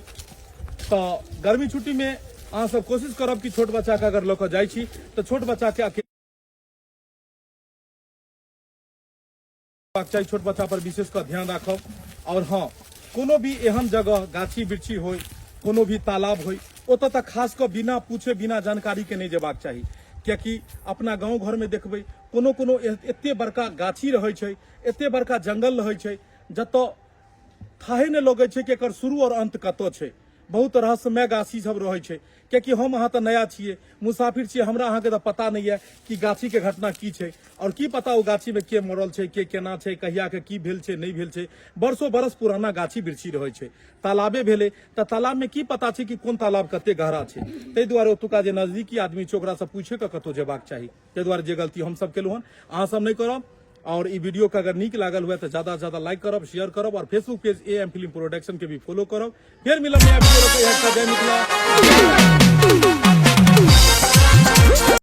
तऽ गर्मी छुट्टी में अहाँ सब कोशिश करब कि छोट बच्चा के अगर लऽ कऽ जाइ छी तऽ छोट बच्चा के अकेला चाही, छोट बच्चा पर विशेष कऽ ध्यान राखब। और हाँ, कोनो भी एहन जगह गाछी वृक्षी होय, कोनो भी तालाब होय, ओतऽ तऽ खास कऽ बिना पूछे बिना जानकारी के नहि जेबाक चाही। कियाकि अपना गाँव घर में देखबै कोनो कोनो एते बड़का गाछी रहै छै, एते बड़का जंगल रहै छै, जतऽ थाहे नहि लगै छै कि एकर शुरू और अंत कतऽ छै। बहुत रहस्यमय गाछी सब रहै छै। कियाकि हम अहाँ तऽ नया छियै, मुसाफिर छियै, हमरा अहाँके तऽ पता नहि यऽ कि गाछीके घटना की छै और की पता ओ गाछीमे के मरल छै, के केना छै, कहियाके की भेल छै, नहि भेल छै। बरसो बरस पुराना गाछी वृक्षी रहै छै। तालाबे भेलै तऽ तालाबमे की पता छै कि कोन तालाब कते गहरा छै। ताहि दुआरे ओतुका जे नजदीकी आदमी छै ओकरासँ पूछे कऽ कतहु जेबाक चाही। ताहि दुआरे जे गलती हमसब केलहुँ हन अहाँ सब नहि करब। और ई वीडियो के अगर नीक लागल हुए तो ज्यादा से ज्यादा लाइक करब, शेयर करब और Facebook page A M film production के भी फॉलो करब। फिर मिलब नया वीडियो। जय मिथिला।